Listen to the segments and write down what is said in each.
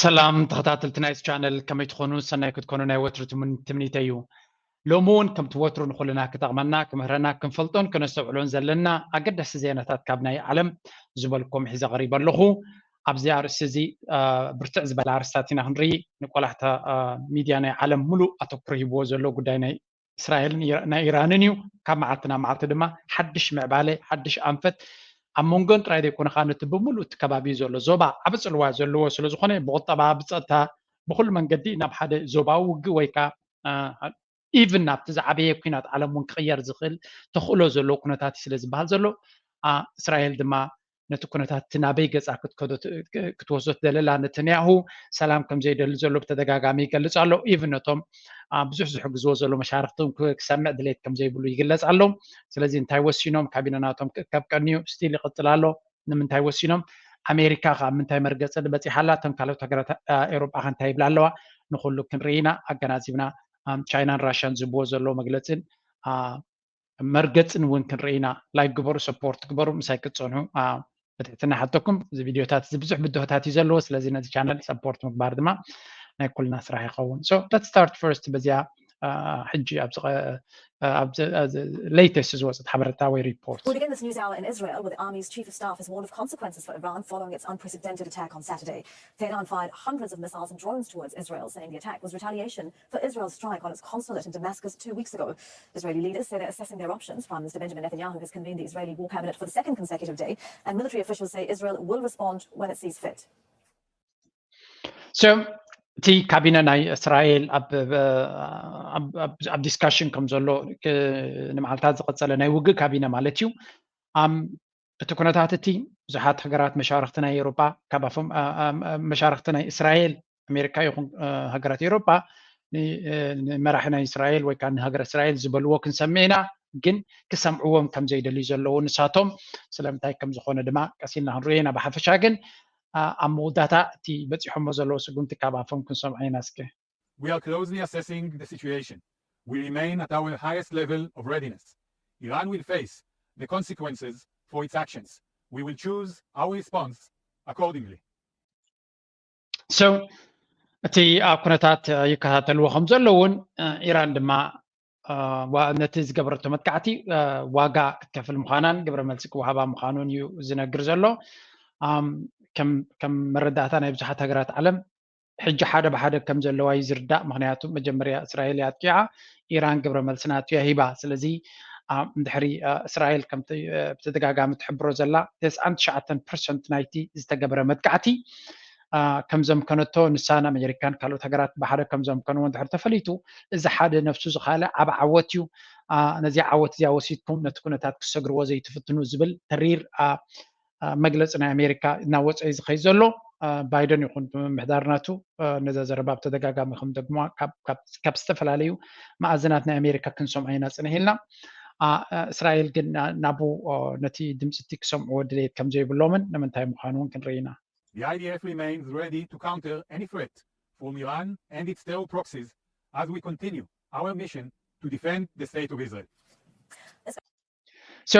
ሰላም ተኸታተልቲ ናይዚ ቻነል፣ ከመይ ትኾኑ? ሰናይ ክትኮኑ ናይ ወትሩ ትምን- ትምኒተይ እዩ። ሎሚ እውን ከምቲ ወትሩ ንኹልና ክጠቕመና፣ ክምህረና፣ ክንፈልጦን ከነስተውዕሎን ዘለና ኣገደስቲ ዜናታት ካብ ናይ ዓለም ዝበልኩም ሒዘ ቀሪበ ኣለኹ። ኣብዚ ኣርእስቲ እዚ አ፣ ብርትዕ ዝበለ ኣርእስታት ኢና ክንርኢ። ንቆላሕታ አ፣ ሚድያ ናይ ዓለም ሙሉእ ኣተኩሮ ሂብዎ ዘሎ ጉዳይ ናይ እስራኤልን ኢራ- ናይ ኢራንን እዩ። ካብ መዓልቲ ናብ መዓልቲ ድማ ሓድሽ ምዕባለ፣ ሓድሽ ኣንፈት ኣብ መንጎን ጥራይ ዘይኮነ ከዓ ነቲ ብምሉእ እቲ ከባቢ ዘሎ ዞባ ዓቢ ጽልዋ ዘለዎ ስለ ዝኾነ ብቁጠባ፣ ብጸጥታ፣ ብኹሉ መንገዲ ናብ ሓደ ዞባዊ ውግእ ወይ ከዓ ኢቭን ናብቲ ዝዓበየ ኩናት ዓለም እውን ክቕየር ዝኽእል ተኽእሎ ዘለዎ ኩነታት እዩ ስለ ዝበሃል ዘሎ አ፣ እስራኤል ድማ ነቲ ኩነታት እቲ ናበይ ገጻ ክትከዶ ት- ክ- ክትወስዶ ትደሊ ኣላ። ነተንያሁ ሰላም ከም ዘይደሊ ዘሎ ብተደጋጋሚ ይገልጽ ኣሎ። ኢቭን ነቶም አ፣ ብዙሕ ዝሕግዝዎ ዘሎ መሻርክቲ እውን ክ- ክሰምዕ ድሌት ከም ዘይብሉ ይግለጽ ኣሎ። ስለዚ እንታይ ወሲኖም? ካቢነ ናቶም ክእከብ ቀንዩ ስቲል ይቕጽል ኣሎ። ንምንታይ ወሲኖም? ኣሜሪካ ከ ኣብ ምንታይ መርገጺ በጺሓ ኣላ? እተን ካልኦት ሃገራት አ፣ ኤውሮጳ ከ እንታይ ይብላ ኣለዋ? ንኹሉ ክንርኢ ኢና፣ ኣገናዚብና። ኣም፣ ቻይናን ራሽያን ዝህብዎ ዘለዉ መግለጽን አ፣ መርገጽን እውን ክንርኢ ኢና። ላይክ ግበሩ፣ ሰፖርት ግበሩ፣ ምሳይ ክትጸንሑ አ፣ ብትሕትና ሓተኩም። እዚ ቪድዮታት እዚ ብዙሕ ብድሆታት እዩ ዘለዎ፣ ስለዚ ነዚ ቻነል ሰፖርት ምግባር ድማ ናይ ኩልና ስራሕ ይኸውን። So let's start first በዚኣ አ፣ ሕጂ ኣብዚ ቐ- አ፣ ኣብዚ ኣብዚ latest ዝወፅት ሓበሬታ ወይ report። We begin this news hour in Israel, where the army's chief of staff has warned of consequences for Iran following its unprecedented attack on Saturday. Tehran fired hundreds of missiles and drones towards Israel, saying the attack was retaliation for Israel's strike on its consulate in Damascus two weeks ago. Israeli leaders say they're assessing their options. Prime Minister Benjamin Netanyahu has convened the Israeli war cabinet for the second consecutive day, and military officials say Israel will respond when it sees fit. So እቲ ካቢነ ናይ እስራኤል ኣብ ኣብ- ኣብ- ኣብ ዲስካሽን ከም ዘሎ ክ- ንመዓልታት ዝቐፀለ ናይ ውግእ ካቢነ ማለት እዩ። ኣም፣ እቲ ኩነታት እቲ ብዙሓት ሃገራት መሻርክቲ ናይ ኤውሮጳ ካብ ኣፎም አ- አ- አ- መሻርክቲ ናይ እስራኤል ኣሜሪካ ይኹን አ፣ ሃገራት ኤውሮጳ ን- አ፣ ንመራሒ ናይ እስራኤል ወይ ከዓ ንሃገር እስራኤል ዝበልዎ ክንሰምዕ ኢና፣ ግን ክሰምዕዎም ከም ዘይደልዩ ዘለዉ ንሳቶም ስለምንታይ ከም ዝኾነ ድማ ቀሲልና ክንሪኦ ኢና። ብሓፈሻ ግን አ፣ ኣብ መወዳእታ እቲ በፂሖሞ ዘለዉ ስጉምቲ ካብ ኣፎም ክንሰምዖ ኢና። እስከ We are closely assessing the situation. We remain at our highest level of readiness. Iran will face the consequences for its actions. We will choose our response accordingly. So እቲ ኣብ ኩነታት አ፣ ይከታተልዎ ከም ዘለዉ እውን አ፣ ኢራን ድማ አ፣ ዋ- ነቲ ዝገበረቶ መጥቃዕቲ አ፣ ዋጋ ክትከፍል ምዃናን ግብረ መልሲ ክወሃባ ምዃኑን እዩ ዝነግር ዘሎ። ኣም፣ ከም ከም መረዳእታ ናይ ብዙሓት ሃገራት ዓለም ሕጂ ሓደ ብሓደ ከም ዘለዋ እዩ ዝርዳእ። ምክንያቱ መጀመርያ እስራኤል እያ ኣጥቂዓ፣ ኢራን ግብረ መልሲ ናቱ እያ ሂባ። ስለዚ አ፣ እንድሕሪ አ፣ እስራኤል ከምቲ አ፣ ብተደጋጋሚ ትሕብሮ ዘላ ተስዓን ትሽዓተን ፐርሰንት ናይቲ ዝተገበረ መጥቃዕቲ አ፣ ከም ዘምከነቶ ንሳን ኣሜሪካን ካልኦት ሃገራት ብሓደ ከም ዘምከንዎ እንድሕር ተፈሊጡ እዚ ሓደ ነፍሱ ዝኻለ ዓቢ ዓወት እዩ። አ፣ ነዚ ዓወት እዚኣ ወሲድኩም ነቲ ኩነታት ክሰግርዎ ዘይትፍትኑ ዝብል ተሪር አ፣ አ፣ መግለፂ ናይ ኣሜሪካ እናወፀ እዩ ዝኸይድ ዘሎ። አ፣ ባይደን ይኹን ምምሕዳር ናቱ አ፣ ነዛ ዘረባ ብተደጋጋሚ ከም ደግሞ ካብ ካብ- ካብ ዝተፈላለዩ መኣዝናት ናይ ኣሜሪካ ክንሰምዖ ኢና ፅንሕ ኢልና። አ፣ አ፣ እስራኤል ግን ና- ናብኡ አ፣ ነቲ ድምፂ እቲ ክሰምዕዎ ድሌት ከም ዘይብሎምን ንምንታይ ምዃኑ እውን ክንርኢ ኢና። The I D F remains ready to counter any threat from Iran and its terror proxies as we continue our mission to defend the state of Israel. So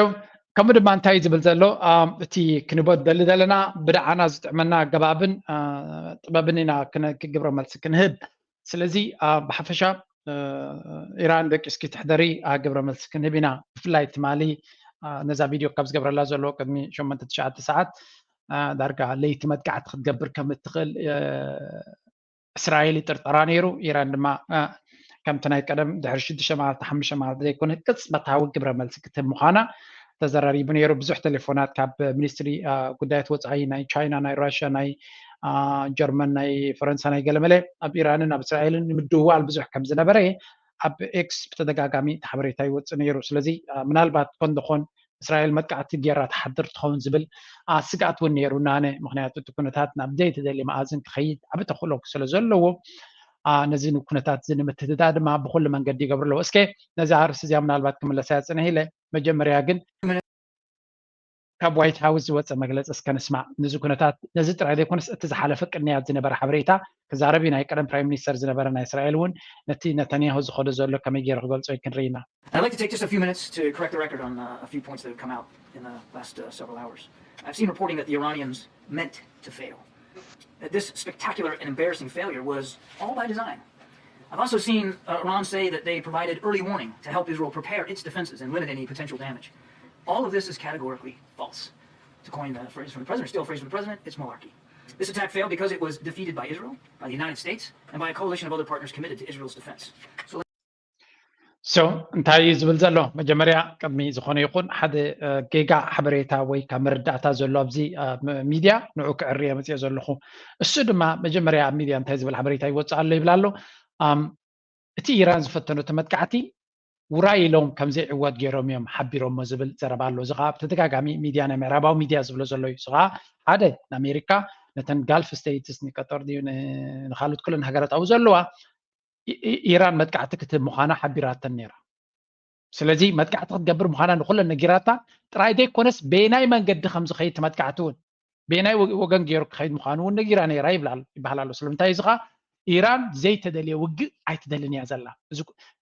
ከምኡ ድማ እንታይ እዩ ዝብል ዘሎ? ኣም፣ እቲ ክንበ ደሊ ዘለና ብድዓና ዝጥዕመና ኣገባብን አ፣ ጥበብን ኢና ክነ- ግብረ መልሲ ክንህብ። ስለዚ አ፣ ብሓፈሻ አ፣ ኢራን ደቂስኪ ትሕደሪ አ፣ ግብረ መልሲ ክንህብ ኢና። ብፍላይ ትማሊ አ፣ ነዛ ቪድዮ ካብ ዝገብረላ ዘለዎ ቅድሚ ሸሞንተ ትሽዓተ ሰዓት አ፣ ዳርጋ ለይቲ መጥቃዕቲ ክትገብር ከም እትኽእል አ፣ እስራኤል ይጥርጠራ ነይሩ። ኢራን ድማ አ፣ ከምቲ ናይ ቀደም ድሕሪ ሽዱሽተ መዓልቲ ሓሙሽተ መዓልቲ ዘይኮነ ቅጽበታዊ ግብረ መልሲ ክትህብ ምዃና ተዘራሪቡ ነይሩ። ብዙሕ ቴሌፎናት ካብ ሚኒስትሪ አ፣ ጉዳያት ወፃኢ ናይ ቻይና፣ ናይ ራሽያ፣ ናይ አ፣ ጀርመን፣ ናይ ፈረንሳ፣ ናይ ገለመለ ኣብ ኢራንን ኣብ እስራኤልን ንምድውዋል ብዙሕ ከም ዝነበረ ኣብ ኤክስ ብተደጋጋሚ እቲ ሓበሬታ ይወፅእ ነይሩ። ስለዚ አ፣ ምናልባት ኮን ደኾን እስራኤል መጥቃዕቲ ጌራ ትሓድር ትኸውን ዝብል አ፣ ስግኣት እውን ነይሩና ኣነ። ምክንያቱ እቲ ኩነታት ናብ ዘይተደልየ መኣዝን ክኸይድ ዓቢ ተኽእሎ ስለ ዘለዎ አ፣ ነዚ ኩነታት እዚ ንምትትዳ ድማ ብኩሉ መንገዲ ይገብሩ ኣለዎ። እስከ ነዚ ኣርእስቲ እዚኣ ምናልባት ክምለሳ እያ ፅንሕ ኢለ። መጀመርያ ግን ካብ ዋይት ሃውስ ዝወፀ መግለፂ እስከ ንስማዕ። ነዚ ኩነታት ነዚ ጥራይ ዘይኮነስ እቲ ዝሓለፈ ቅንያት ዝነበረ ሓበሬታ ክዛረብ እዩ። ናይ ቀደም ፕራይም ሚኒስተር ዝነበረ ናይ እስራኤል እውን ነቲ ነተንያሁ ዝኸዶ ዘሎ ከመይ ገይሩ ክገልፆ እዩ ክንርኢ ኢና። I'd like to take just a few minutes to correct the record on uh, a few points that have come out in the last uh, several hours. I've seen reporting that the Iranians meant to fail. that this spectacular and embarrassing failure was all by design. I've also seen uh, Iran say that they provided early warning to help Israel prepare its defenses and limit any potential damage. All of this is categorically false. To coin the phrase from the president, still a phrase from the president, it's malarkey. This attack failed because it was defeated by Israel, by the United States, and by a coalition of other partners committed to Israel's defense. So እንታይ እዩ ዝብል ዘሎ? መጀመርያ ቅድሚ ዝኾነ ይኹን ሓደ ጌጋ ሓበሬታ ወይ ካብ መረዳእታ ዘሎ ኣብዚ ሚድያ ንዑ ክዕርየ መፅኦ ዘለኹ። እሱ ድማ መጀመርያ ኣብ ሚድያ እንታይ ዝብል ሓበሬታ ይወፅእ ኣሎ ይብል ኣሎ። እቲ ኢራን ዝፈተነቶ መጥቃዕቲ ውራይ ኢሎም ከም ዘይዕወት ገይሮም እዮም ሓቢሮሞ ዝብል ዘረባ ኣሎ። እዚ ከዓ ብተደጋጋሚ ሚድያ ናይ ምዕራባዊ ሚድያ ዝብሎ ዘሎ እዩ። እዚ ከዓ ሓደ ንኣሜሪካ ነተን ጋልፍ ስቴትስ ንቀጠር ድዩ ንካልኦት ኩለን ሃገራት ኣብኡ ዘለዋ ኢራን መጥቃዕቲ ክትህብ ምዃና ሓቢራተን ነይራ። ስለዚ መጥቃዕቲ ክትገብር ምዃና ንኩለን ነጊራታ ጥራይ ዘይኮነስ በየናይ መንገዲ ከም ዝኸይድ መጥቃዕቲ እውን በየናይ ወገን ገይሩ ክኸይድ ምዃኑ እውን ነጊራ ነይራ ይበሃል ኣሎ። ስለምንታይ እዚ ከዓ ኢራን ዘይተደልየ ውግእ ኣይትደልን እያ ዘላ። እዚ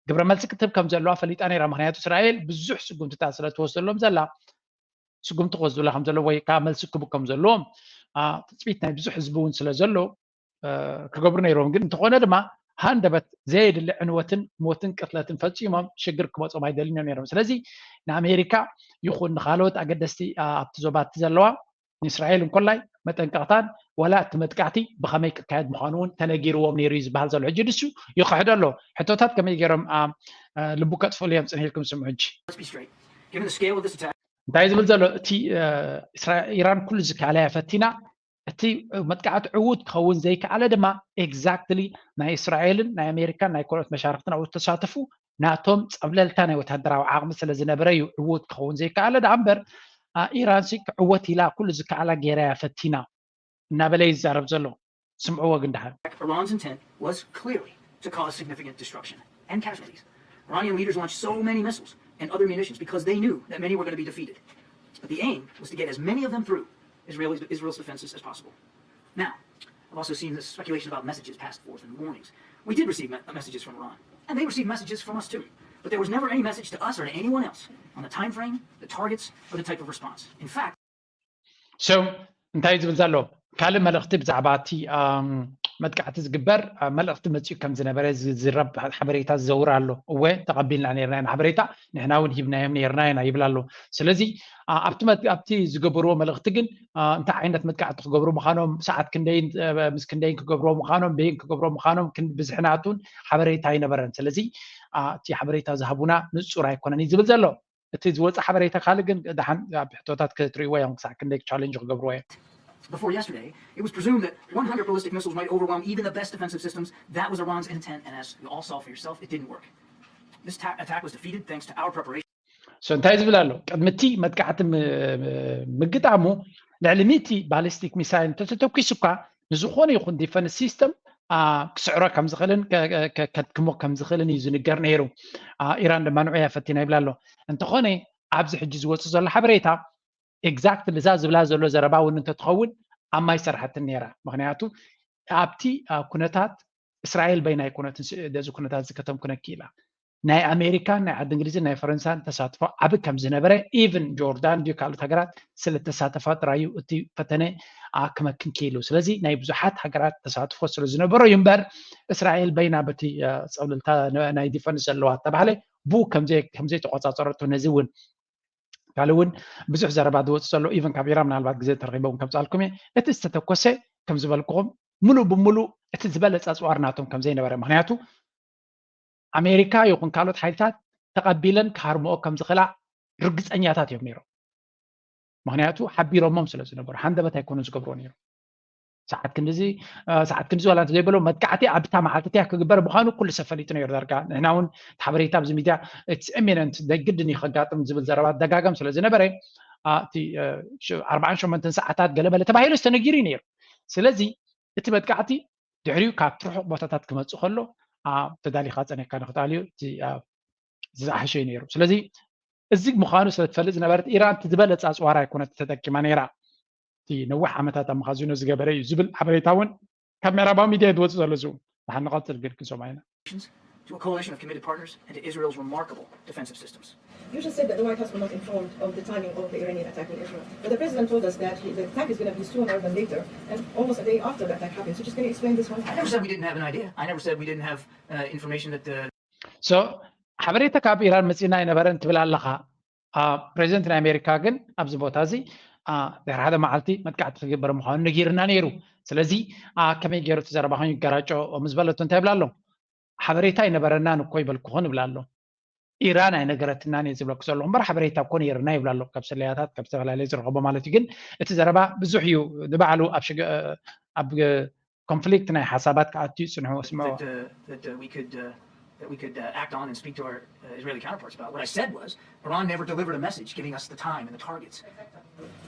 ግብረ መልሲ ክትህብ ከም ዘለዋ ፈሊጣ ነይራ። ምክንያቱ እስራኤል ብዙሕ ስጉምትታት ስለ ትወስደሎም ዘላ ስጉምቲ ክወስዱላ ከም ዘለዎ ወይ ከዓ መልሲ ክቡ ከም ዘለዎም ትፅቢት ናይ ብዙሕ ህዝቢ እውን ስለ ዘሎ ክገብሩ ነይሮም። ግን እንተኾነ ድማ ሃንደበት ዘየድሊ ዕንወትን ሞትን ቅትለትን ፈፂሞም ሽግር ክመፆም ኣይደልን እዮም ነይሮም። ስለዚ ንኣሜሪካ ይኹን ንካልኦት ኣገደስቲ ኣብቲ ዞባቲ ዘለዋ ንእስራኤል እንኮላይ መጠንቀቕታን ዋላ እቲ መጥቃዕቲ ብኸመይ ክካየድ ምዃኑ እውን ተነጊርዎም ነይሩ እዩ ዝበሃል ዘሎ። ሕጂ ንሱ ይኽሕዶ ኣሎ። ሕቶታት ከመይ ገይሮም ልቡ ከጥፍሉ እዮም ፅንሕ ኢልኩም ስምዑ። ሕጂ እንታይ ዝብል ዘሎ እቲ ኢራን ኩሉ ዝከኣለያ ፈቲና እቲ መጥቃዕቲ ዕዉት ክኸውን ዘይከኣለ ድማ ኤግዛክትሊ ናይ እስራኤልን ናይ ኣሜሪካን ናይ ካልኦት መሻርክትን ኣብኡ ዝተሳተፉ ናቶም ፀብለልታ ናይ ወታደራዊ ዓቕሚ ስለ ዝነበረ እዩ ዕዉት ክኸውን ዘይከኣለ። ደኣ እምበር ኢራን ሲ ክዕወት ኢላ ኩሉ ዝከኣላ ገይራ እያ ፈቲና እናበለ እዩ ዝዛረብ ዘሎ። ስምዕዎ ግን ደሓን። Iran's intent was clearly to cause significant destruction and casualties. Iranian leaders launched so many missiles and other munitions because they knew that many were going to be defeated. But the aim was to get as many of them through Israel's, Israel's defenses as possible. Now, I've also seen this speculation about messages passed forth and warnings. We did receive me- messages from Iran, and they received messages from us too. But there was never any message to us or to anyone else on the time frame, the targets, or the type of response. In fact, So እንታይ ዝብል ዘሎ ካልእ መልእኽቲ ብዛዕባ እቲ መጥቃዕቲ ዝግበር መልእኽቲ መፅኡ ከም ዝነበረ ዝዝረብ ሓበሬታ ዝዘውር ኣሎ። እወ ተቐቢልና ነርና ኢና ሓበሬታ ንሕና እውን ሂብናዮም ነርና ኢና ይብል ኣሎ። ስለዚ ኣብቲ ዝገበርዎ መልእኽቲ ግን እንታይ ዓይነት መጥቃዕቲ ክገብሩ ምዃኖም ሰዓት ክንደይን ምስ ክንደይን ክገብርዎ ምዃኖም በይን ክገብርዎ ምዃኖም ብዝሕናቱን ሓበሬታ ኣይነበረን። ስለዚ እቲ ሓበሬታ ዝሃቡና ንፁር ኣይኮነን እዩ ዝብል ዘሎ። እቲ ዝወፀ ሓበሬታ ካልእ ግን ደሓን ኣብ ሕቶታት ክትርእይዎ እዮም ክሳዕ ክንደይ ቻለንጅ ክገብርዎ እዮም። Before yesterday, it was presumed that one hundred ballistic missiles might overwhelm even the best defensive systems. That was Iran's intent, and as you all saw for yourself, it didn't work. This ta- attack was defeated thanks to our preparation. So እንታይ ዝብል ኣሎ? ቅድሚ እቲ መጥቃዕቲ ምግጣሙ ልዕሊ ሚእቲ ባሊስቲክ ሚሳይል እንተተተኪሱ እኳ ንዝኾነ ይኹን ዲፈንስ ሲስተም ክስዕሮ ከም ዝኽእልን ከድክሞ ከም ዝኽእልን እዩ ዝንገር ነይሩ። ኢራን ድማ ንዑ እያ ፈቲና ይብል ኣሎ። እንተኾነ ኣብዚ ሕጂ ዝወፅእ ዘሎ ሓበሬታ ኤግዛክትሊ እዛ ዝብላ ዘሎ ዘረባ እውን እንተትኸውን ኣብ ማይ ሰራሕትን ነይራ። ምክንያቱ ኣብቲ ኩነታት እስራኤል በይና ኣይኮነትን ነዚ ኩነታት እዚ ከተምኩነ ክኢላ። ናይ ኣሜሪካን ናይ ዓዲ እንግሊዝን ናይ ፈረንሳን ተሳትፎ ዓቢ ከም ዝነበረ ኢቭን ጆርዳን ድዩ ካልኦት ሃገራት ስለ ተሳተፋ ጥራይ እዩ እቲ ፈተነ ክመክን ክኢሉ። ስለዚ ናይ ብዙሓት ሃገራት ተሳትፎ ስለ ዝነበሮ እዩ እምበር እስራኤል በይና በቲ ፀብለልታ ናይ ዲፈንስ ዘለዋ ተባህለ ብኡ ከም ዘይተቆፃፀረቶ ነዚ እውን ካልእ እውን ብዙሕ ዘረባ ዝወፅእ ዘሎ ኢቨን ካብ ኢራን ምናልባት ግዜ ተረኺበ እውን ከምፅኣልኩም እየ። እቲ ዝተተኮሰ ከም ዝበልኩኹም ሙሉእ ብሙሉእ እቲ ዝበለፀ ኣፅዋር ናቶም ከም ዘይነበረ ምክንያቱ ኣሜሪካ ይኹን ካልኦት ሓይልታት ተቐቢለን ክሃርምኦ ከም ዝኽእላ ርግፀኛታት እዮም ነይሮም። ምክንያቱ ሓቢሮሞም ስለ ዝነበሩ ሃንደበት ኣይኮኑን ዝገብርዎ ነይሮም። ሰዓት ክንድዚ ሰዓት ክንድዚ ዋላ እንተዘይበሎ መጥቃዕቲ ኣብታ መዓልቲ እቲኣ ክግበር ምዃኑ ኩሉ ሰብ ፈሊጡ ነይሩ። ዳርጋ ንሕና እውን እቲ ሓበሬታ ኣብዚ ሚድያ it's imminent ግድን እዩ ከጋጥም ዝብል ዘረባ ደጋገም ስለ ዝነበረ እቲ ኣርባዓን ሸሞንተን ሰዓታት ገለመለ ተባሂሉ ዝተነጊሩ እዩ ነይሩ። ስለዚ እቲ መጥቃዕቲ ድሕሪኡ ካብ ትርሑቕ ቦታታት ክመፅእ ከሎ ተዳሊኻ ፀኒሕካ ንክትኣልዮ ዝሓሸ እዩ ነይሩ። ስለዚ እዚ ምዃኑ ስለ ትፈልጥ ዝነበረት ኢራን እቲ ዝበለፀ ኣፅዋር ኣይኮነት ተጠቂማ ነይራ። እቲ ነዊሕ ዓመታት ኣብ መኻዚኖ ዝገበረ እዩ ዝብል ሓበሬታ እውን ካብ ምዕራባዊ ሚድያ ዝወፅእ ዘሎ እዚ እውን ንሓንቐፅል ግን ክንሰምዖ ኢና። A coalition of committed partners and to Israel's remarkable defensive systems. You just said that the White House was not informed of the timing of the Iranian attack on Israel. But the president told us that he, the attack is going to be sooner than later, and almost a day after the attack happened. So just can you explain this one? I never said we didn't have an idea. I never said we didn't have uh, information that the so ሓበሬታ ካብ ኢራን መፂና ኣይነበረን ትብል ኣለኻ። ፕሬዚደንት ናይ ኣሜሪካ ግን ኣብዚ ቦታ እዚ ድሕሪ ሓደ መዓልቲ መጥቃዕቲ ክግበር ምዃኑ ነጊርና ነይሩ። ስለዚ ከመይ ገይሩ እቲ ዘረባኹም ይገራጮ ምስ በለቶ እንታይ ይብላ ኣሎ? ሓበሬታ ኣይነበረናን እኮ ይበልኩኹን ይብላ ኣሎ። ኢራን ኣይነገረትናን እየ ዝብለኩ ዘለኹ እምበር ሓበሬታ እኮ ነይርና ይብላ ኣሎ። ካብ ስለያታት ካብ ዝተፈላለዩ ዝረኸቦ ማለት እዩ። ግን እቲ ዘረባ ብዙሕ እዩ። ንባዕሉ ኣብ ሽግ- ኣብ ኮንፍሊክት ናይ ሓሳባት ክኣቱ ይፅንሑ ስምዑ። that, uh, that uh, we could uh, that we could uh, act on and speak to our uh, Israeli counterparts about. What I said was Iran never delivered a message giving us the time and the targets.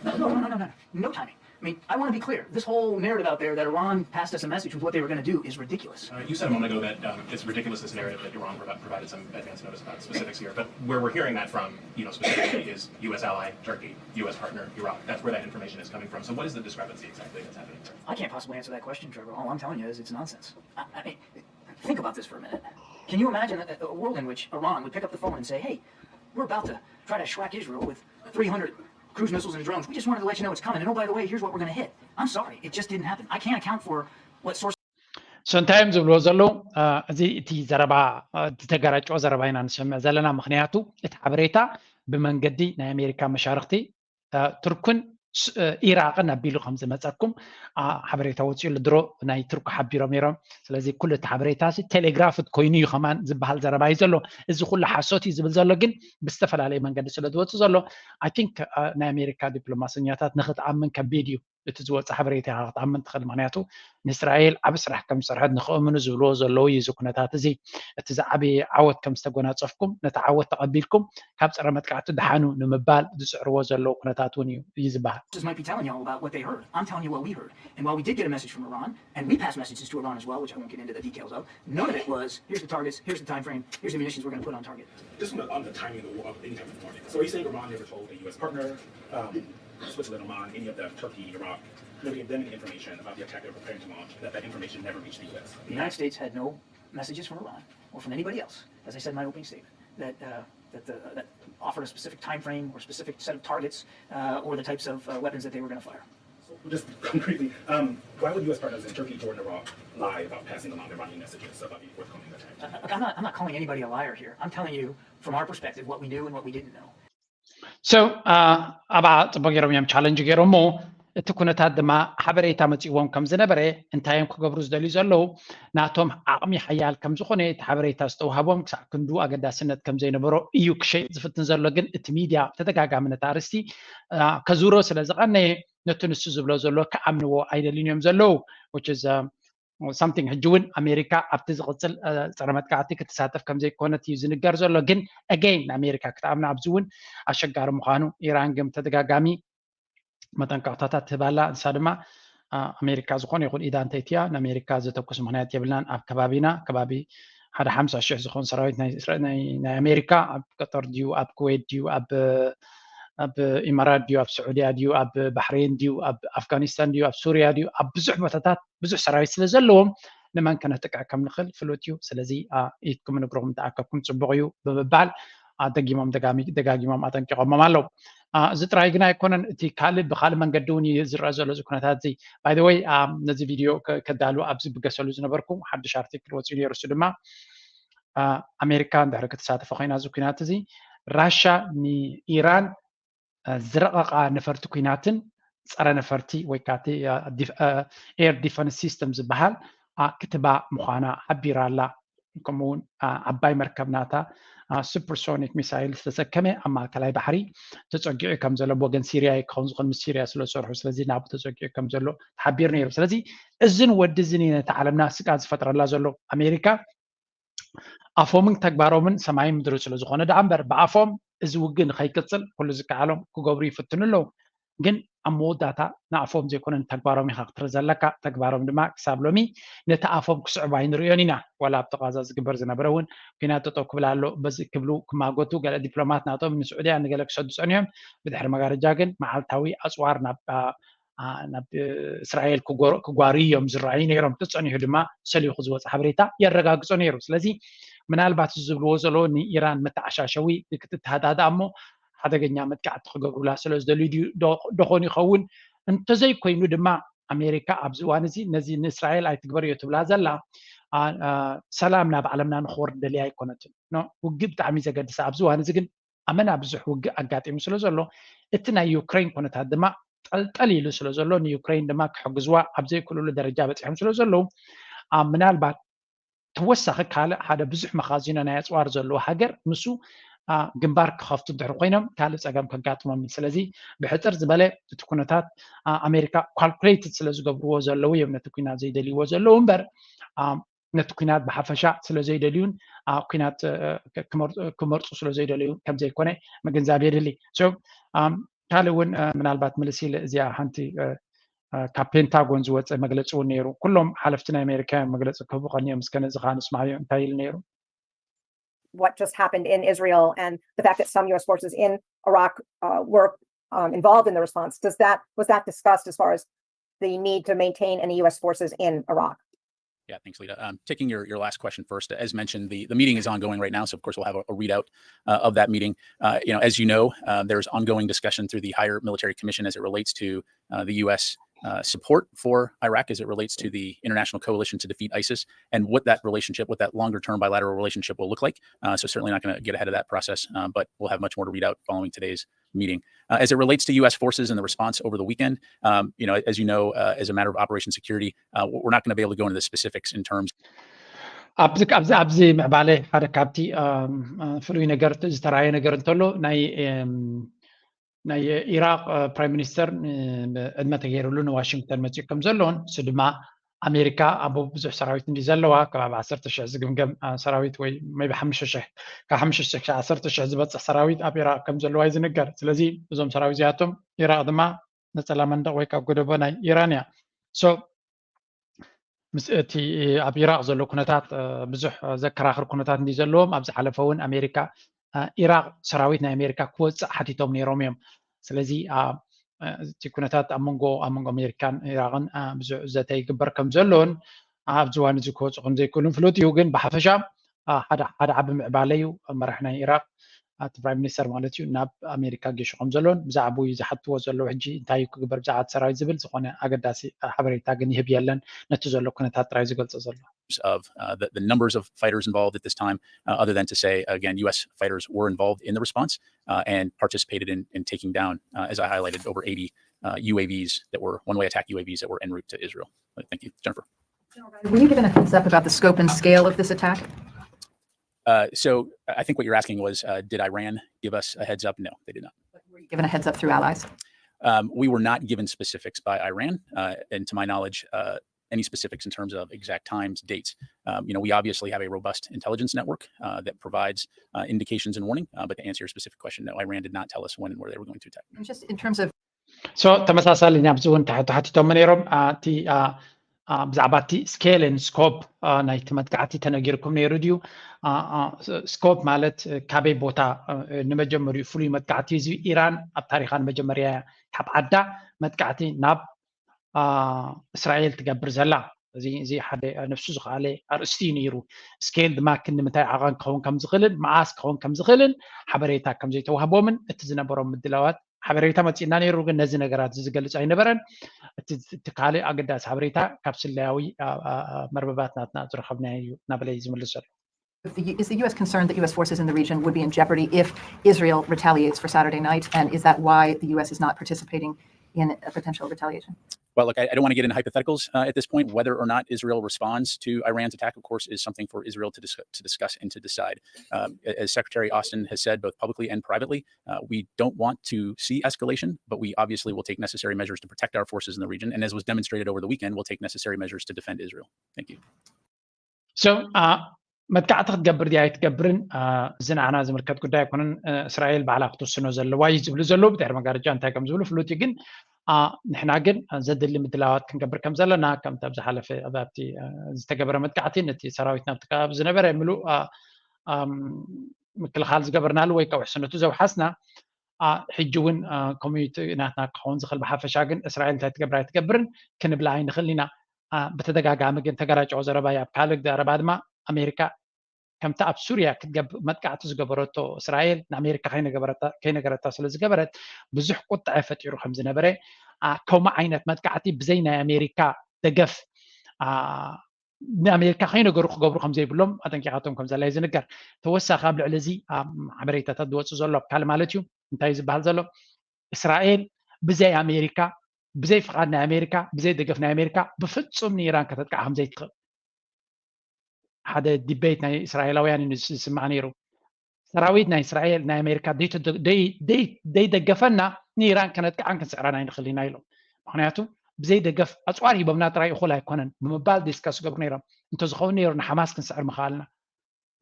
No, no, no, no, no, no timing. I mean, I want to be clear. This whole narrative out there that Iran passed us a message with what they were going to do is ridiculous. Uh, you said a moment ago that um, it's ridiculous, this narrative that Iran provi- provided some advance notice about specifics here. But where we're hearing that from, you know, specifically is U S ally Turkey, U S partner Iraq. That's where that information is coming from. So what is the discrepancy exactly that's happening here? I can't possibly answer that question, Trevor. All I'm telling you is it's nonsense. I, I mean, think about this for a minute. Can you imagine a, a world in which Iran would pick up the phone and say, "Hey, we're about to try to schwack Israel with three hundred cruise missiles and drones. We just wanted to let you know it's coming. And oh, by the way, here's what we're going to hit." I'm sorry, it just didn't happen. I can't account for what sources. So እንታይ እዮም ዝብልዎ ዘለዉ? እዚ እቲ ዘረባ እቲ ተገራጭዎ ዘረባ ኢና ንሰምዕ ዘለና። ምክንያቱ እቲ ሓበሬታ ብመንገዲ ናይ ኣሜሪካ መሻርክቲ ቱርክን ኢራቅን ኣቢሉ ከም ዝመፀኩም ሓበሬታ ወፂኡ ኣሎ። ድሮ ናይ ቱርክ ሓቢሮም ነይሮም። ስለዚ ኩሉ እቲ ሓበሬታ ቴሌግራፍት ኮይኑ እዩ ከማን ዝበሃል ዘረባ እዩ ዘሎ። እዚ ኩሉ ሓሶት እዩ ዝብል ዘሎ፣ ግን ብዝተፈላለየ መንገዲ ስለ ዝወፁ ዘሎ ኣይ ቲንክ ናይ ኣሜሪካ ዲፕሎማሰኛታት ንክትኣምን ከቢድ እዩ። እቲ ዝወፀ ሓበሬታ ኢኻ ክትኣምን ትኽእል። ምክንያቱ ንእስራኤል ዓብ ስራሕ ከም ዝሰርሐት ንክእምኑ ዝብልዎ ዘለዉ እዩ። እዚ ኩነታት እዚ እቲ ዝዓበየ ዓወት ከም ዝተጎናፀፍኩም ነቲ ዓወት ተቐቢልኩም ካብ ፀረ መጥቃዕቲ ድሓኑ ንምባል ዝፅዕርዎ ዘለዉ ኩነታት እውን እዩ እዩ ዝበሃል። Might be telling y'all about what they heard. I'm telling you what we heard. And while we did get a message from Iran, and we passed messages to Iran as well, which I won't get into the details of, none of it was, "Here's the targets, here's the time frame, here's the munitions we're going to put on target." Just on the, on the timing of, the, of any type of warning. So are you saying Iran never told a U S partner, um, Switzerland, Oman, any of them, Turkey, Iraq, never gave them any information about the attack they were preparing to launch, and that that information never reached the U S? The United States had no messages from Iran or from anybody else, as I said in my opening statement, that uh, that, the, that offered a specific time frame or specific set of targets uh, or the types of uh, weapons that they were going to fire. Just concretely, um, why would U S partners in Turkey, Jordan, Iraq lie about passing along Iranian messages about the forthcoming attack? Uh, look, I'm not, I'm not calling anybody a liar here. I'm telling you from our perspective what we knew and what we didn't know. So uh, ኣብኣ ፅቡቅ ገይሮም እዮም ቻለንጅ ገይሮሞ። እቲ ኩነታት ድማ ሓበሬታ መፂእዎም ከም ዝነበረ እንታይ እዮም ክገብሩ ዝደልዩ ዘለዉ ናቶም ዓቕሚ ሓያል ከም ዝኾነ እቲ ሓበሬታ ዝተውሃቦም ክሳዕ ክንዱ ኣገዳስነት ከም ዘይነበሮ እዩ ክሸይጥ ዝፍትን ዘሎ። ግን እቲ ሚድያ ተደጋጋሚ ነቲ ኣርስቲ ከዙሮ ስለ ዝቐነየ ነቲ ንሱ ዝብሎ ዘሎ ክኣምንዎ ኣይደልዩን እዮም ዘለዉ። Something ሕጂ እውን ኣሜሪካ ኣብቲ ዝቕፅል ፀረ መጥቃዕቲ ክትሳተፍ ከም ዘይኮነት እዩ ዝንገር ዘሎ። ግን ኣገይን ንኣሜሪካ ክትኣምና ኣብዚ እውን ኣሸጋሪ ምዃኑ ኢራን ግን ተደጋጋሚ መጠንቀቕታታት ትህብ ኣላ። ንሳ ድማ ኣሜሪካ ዝኾነ ይኹን ኢዳ እንተይትያ ንኣሜሪካ ዘተኩስ ምኽንያት የብልናን። ኣብ ከባቢና ከባቢ ሓደ ሓምሳ ሽሕ ዝኾን ሰራዊት ናይ ኣሜሪካ ኣብ ቀጠር ድዩ ኣብ ኩዌት ድዩ ኣብ ኢማራት ድዩ ኣብ ስዑድያ ድዩ ኣብ ባሕሬን ድዩ ኣብ ኣፍጋኒስታን ድዩ ኣብ ሱርያ ድዩ ኣብ ብዙሕ ቦታታት ብዙሕ ሰራዊት ስለ ዘለዎም ንመን ከነጥቅዕ ከም ንኽእል ፍሉጥ እዩ። ስለዚ ኢድኩም ንግርኹም እንተኣከብኩም ፅቡቕ እዩ ብምባል ደጊሞም ደጋጊሞም ኣጠንቂቖሞም ኣለዉ። እዚ ጥራይ ግን ኣይኮነን፣ እቲ ካልእ ብካልእ መንገዲ እውን እዩ ዝረአ ዘሎ እዚ ኩነታት እዚ። By the way ነዚ ቪድዮ ከዳሉ ኣብዚ ብገሰሉ ዝነበርኩ ሓድሽ ኣርቲክል ወፂኡ ነይሩ። እሱ ድማ ኣሜሪካ እንድሕሪ ክትሳተፎ ኮይና እዚ ኩናት እዚ ራሻ ንኢራን ዝረቐቓ ነፈርቲ ኩናትን ፀረ ነፈርቲ ወይ ከዓ air defense system ዝበሃል ክትባ ምዃና ሓቢራ ኣላ። ከምኡውን ዓባይ መርከብ ናታ supersonic missile ዝተሰከመ ኣብ ማእከላይ ባሕሪ ተፀጊዑ ከም ዘሎ ብወገን ሲርያ ክኸውን ዝኽእል ምስ ሲርያ ስለ ዝሰርሑ ስለዚ ናብኡ ተፀጊዑ ከም ዘሎ ተሓቢሩ ነይሩ። ስለዚ እዝን ወዲ እዝን ነቲ ዓለምና ስጋ ዝፈጥረላ ዘሎ ኣሜሪካ ኣፎምን ተግባሮምን ሰማይን ምድሪ ስለ ዝኾነ ደኣ እምበር ብኣፎም እዚ ውግእ ንኸይቅፅል ኩሉ ዝከኣሎም ክገብሩ ይፍትኑ ኣለዉ። ግን ኣብ መወዳእታ ንኣፎም ዘይኮነ ንተግባሮም ኢኻ ክትርኢ ዘለካ። ተግባሮም ድማ ክሳብ ሎሚ ነቲ ኣፎም ክስዕቡ ኣይንርእዮን ኢና። ዋላ ኣብቲ ቃዛ ዝግበር ዝነበረ እውን ኩናት ጠጠው ክብል ኣሎ በዚ ክብሉ ክማጎቱ ገለ ዲፕሎማት ናቶም ንስዑድያ ንገለ ክሰዱ ጸኒሖም። ብድሕሪ መጋረጃ ግን መዓልታዊ ኣጽዋር ናብ ናብ እስራኤል ክጓርዩ እዮም ዝረኣዩ ነይሮም። ተጸኒሑ ድማ ሰሊኹ ዝወፀ ሓበሬታ የረጋግጾ ነይሩ። ስለዚ ምናልባት ዝብልዎ ዘለዎ ንኢራን መተዓሻሸዊ ክትተሃዳዳ እሞ ሓደገኛ መጥቃዕቲ ክገብሩላ ስለ ዝደልዩ ድኾኑ ይኸውን። እንተዘይኮይኑ ድማ ኣሜሪካ ኣብዚ እዋን እዚ ነዚ ንእስራኤል ኣይትግበርዮ ትብላ ዘላ ሰላም ናብ ዓለምና ንክወርድ ደልያ ኣይኮነትን። ውግእ ብጣዕሚ ዘገድሳ ኣብዚ እዋን እዚ ግን ኣመና ብዙሕ ውግእ ኣጋጢሙ ስለ ዘሎ እቲ ናይ ዩክሬን ኩነታት ድማ ጠልጠል ኢሉ ስለ ዘሎ ንዩክሬን ድማ ክሕግዝዋ ኣብ ዘይክእልሉ ደረጃ በፂሖም ስለ ዘለዉ ምናልባት ተወሳኺ ካልእ ሓደ ብዙሕ መኻዚኖ ናይ ኣፅዋር ዘለዎ ሃገር ምስ ግንባር ክኸፍቱ ድሕሪ ኮይኖም ካልእ ፀገም ከጋጥሞም እዩ። ስለዚ ብሕፅር ዝበለ እቲ ኩነታት ኣሜሪካ ካልኩሌትድ ስለ ዝገብርዎ ዘለዉ እዮም ነቲ ኩናት ዘይደልይዎ ዘለዉ እምበር ነቲ ኩናት ብሓፈሻ ስለ ዘይደልዩን ኩናት ክመርፁ ስለ ዘይደልዩ ከምዘይኮነ ምግንዛብ የድሊ። ካልእ እውን ምናልባት ምልስ ኢለ እዚኣ ሓንቲ ካብ ፔንታጎን ዝወፀ መግለፂ እውን ነይሩ። ኩሎም ሓለፍቲ ናይ ኣሜሪካ እዮም መግለፂ ክህቡ ቀኒኦም። እስከ ነዚ ከዓ ንስማዕዮ እንታይ ኢሉ ነይሩ? What just happened in Israel and the fact that some U S forces in Iraq uh, were um, involved in the response, does that was that discussed as far as the need to maintain any U S forces in Iraq? Yeah, thanks, Lita. Um, taking your, your last question first, as mentioned, the, the meeting is ongoing right now. So, of course, we'll have a, a readout uh, of that meeting. Uh, you know, as you know, uh, there's ongoing discussion through the higher military commission as it relates to uh, the U S uh, support for Iraq as it relates to the international coalition to defeat ISIS and what that relationship, what that longer term bilateral relationship will look like. Uh, so certainly not going to get ahead of that process, um, but we'll have much more to read out following today's meeting. Uh, as it relates to U S forces and the response over the weekend, um, you know, as you know, uh, as a matter of operation security, uh, we're not going to be able to go into the specifics in terms. ኣብዚ ኣብዚ ኣብዚ ምዕባለ ሓደ ካብቲ ፍሉይ ነገር ዝተረኣየ ነገር እንተሎ ናይ ናይ ኢራቅ ፕራይም ሚኒስተር ዕድመ ተገይርሉ ንዋሽንግተን መፂኡ ከም ዘለውን እሱ ድማ ኣሜሪካ ኣብ ብዙሕ ሰራዊት እንዲ ዘለዋ ከባቢ ዓሰርተ ሽሕ ዝግምገም ሰራዊት ወይ maybe ሓሙሽተ ሽሕ ካብ ሓሙሽተ ሽሕ ዓሰርተ ሽሕ ዝበፅሕ ሰራዊት ኣብ ኢራቅ ከም ዘለዋ እዩ ዝንገር። ስለዚ እዞም ሰራዊት እዚኣቶም ኢራቅ ድማ ነፀላ መንደቅ ወይ ካብ ጎደቦ ናይ ኢራን እያ። So ምስ እቲ ኣብ ኢራቅ ዘሎ ኩነታት ብዙሕ ዘከራኽር ኩነታት እንዲ ዘለዎም ኣብ ዝሓለፈ እውን ኣሜሪካ ኢራቅ ሰራዊት ናይ ኣሜሪካ ክወፅእ ሓቲቶም ነይሮም እዮም። ስለዚ እቲ ኩነታት ኣብ መንጎ ኣብ መንጎ ኣሜሪካን ኢራቅን ብዙሕ ዘተ ይግበር ከም ዘሎን ኣብዚ እዋን እዚ ክወፁ ከም ዘይክእሉን ፍሉጥ እዩ። ግን ብሓፈሻ ሓደ ሓደ ዓቢ ምዕባለ እዩ። መራሕ ናይ ኢራቅ እቲ ፕራይም ሚኒስተር ማለት እዩ ናብ ኣሜሪካ ጌሹ ከም ዘሎን ብዛዕባኡ ዝሓትዎ ዘለዉ ሕጂ እንታይ እዩ ክግበር ብዛዕባ እቲ ሰራዊት ዝብል ዝኾነ ኣገዳሲ ሓበሬታ ግን ይህብ የለን። ነቲ ዘሎ ኩነታት ጥራይ ዝገልጾ ዘሎ። of uh, the, the numbers of fighters involved at this time, uh, other than to say, again, U S fighters were involved in the response uh, and participated in, in taking down, uh, as I highlighted, over eighty uh, U A Vs that were one-way attack U A Vs that were en route to Israel. But thank you, Jennifer. Were you given a heads up about the scope and scale of this attack? Uh, so I think what you're asking was, uh, did Iran give us a heads up? No, they did not. Were you given a heads up through allies? Um, we were not given specifics by Iran, uh, and to my knowledge, uh, any specifics in terms of exact times, dates. Um, you know, we obviously have a robust intelligence network uh, that provides uh, indications and warning. Uh, but to answer your specific question, no, Iran did not tell us when and where they were going to attack. And just in terms of so ተመሳሳሊ ናብዚ እውን ተሓቲቶም ነይሮም። እቲ ብዛዕባ እቲ scale and scope ናይቲ መጥቃዕቲ ተነጊርኩም ነይሩ ድዩ? Scope ማለት ካበይ ቦታ ንመጀመሪኡ ፍሉይ መጥቃዕቲ እዚ ኢራን ኣብ ታሪኻ ንመጀመርያ ካብ ዓዳ መጥቃዕቲ ናብ እስራኤል ትገብር ዘላ። እዚ እዚ ሓደ ነፍሱ ዝኸኣለ ኣርእስቲ እዩ ነይሩ። Scale ድማ ክንዲ ምንታይ ዓቐን ክኸውን ከም ዝኽእልን መዓስ ክኸውን ከም ዝኽእልን ሓበሬታ ከም ዘይተዋህቦምን እቲ ዝነበሮም ምድላዋት ሓበሬታ መፂእና ነይሩ፣ ግን ነዚ ነገራት እዚ ዝገልፅ ኣይነበረን። እቲ እቲ ካልእ ኣገዳሲ ሓበሬታ ካብ ስለያዊ መርበባት ናትና ዝረኸብናዮ እዩ እናበለ እዩ ዝምልስ ዘሎ። Is the, is the U S concerned that U S forces in the region would be in jeopardy if Israel retaliates for Saturday night? And is that why the U S is not participating in a potential retaliation? Well, look, I, I don't want to get into hypotheticals uh, at this point. Whether or not Israel responds to Iran's attack, of course, is something for Israel to, dis- to discuss and to decide. Um, as Secretary Austin has said, both publicly and privately, uh, we don't want to see escalation, but we obviously will take necessary measures to protect our forces in the region. And as was demonstrated over the weekend, we'll take necessary measures to defend Israel. Thank you. So, uh, መጥቃዕቲ ክትገብር ድያ ኣይትገብርን እዚ ንዓና ዝምልከት ጉዳይ ኣይኮነን። እስራኤል ባዕላ ክትውስኖ ዘለዋ እዩ ዝብሉ ዘለዉ። ብድሕሪ መጋረጃ እንታይ ከም ዝብሉ ፍሉጥ እዩ። ግን ንሕና ግን ዘድሊ ምድላዋት ክንገብር ከም ዘለና ከምቲ ኣብ ዝሓለፈ ኣብቲ ዝተገበረ መጥቃዕቲ ነቲ ሰራዊት ናብቲ ከባቢ ዝነበረ ምሉእ ምክልኻል ዝገበርናሉ ወይ ካብ ውሕስነቱ ዘውሓስና ሕጂ እውን ኮሚኒቲ ናትና ክኸውን ዝኽእል ብሓፈሻ ግን እስራኤል እንታይ ትገብር ኣይትገብርን ክንብላ ኣይንኽእል ኢና። ብተደጋጋሚ ግን ተገራጨዎ ዘረባ እዩ። ኣብ ካልእ ዘረባ ድማ ኣሜሪካ ከምቲ ኣብ ሱርያ ክትገብር መጥቃዕቲ ዝገበረቶ እስራኤል ንኣሜሪካ ከይነገረታ ስለ ዝገበረት ብዙሕ ቁጥዐ ፈጢሩ ከም ዝነበረ፣ ከምኡ ዓይነት መጥቃዕቲ ብዘይ ናይ ኣሜሪካ ደገፍ ንኣሜሪካ ከይነገሩ ክገብሩ ከም ዘይብሎም ኣጠንቂቓቶም ከም ዘላ እዩ ዝንገር። ተወሳኺ ኣብ ልዕሊ እዚ ኣብ ሓበሬታታት ዝወፁ ዘሎ ኣብ ካልእ ማለት እዩ። እንታይ ዝበሃል ዘሎ? እስራኤል ብዘይ ኣሜሪካ፣ ብዘይ ፍቓድ ናይ ኣሜሪካ፣ ብዘይ ደገፍ ናይ ኣሜሪካ ብፍፁም ንኢራን ከተጥቃዕ ከም ዘይትኽእል ሓደ ዲቤት ናይ እስራኤላውያን እዩ ዝስማዕ ነይሩ። ሰራዊት ናይ እስራኤል ናይ ኣሜሪካ ደይደገፈና ንኢራን ከነጥቅዓን ክንስዕራን ኣይንኽእል ኢና ኢሎም። ምክንያቱ ብዘይ ደገፍ ኣፅዋር ሂቦምና ጥራይ እኹል ኣይኮነን ብምባል ዲስካስ ገብሩ ነይሮም። እንተዝኸውን ነይሩ ንሓማስ ክንስዕር ምኽኣልና።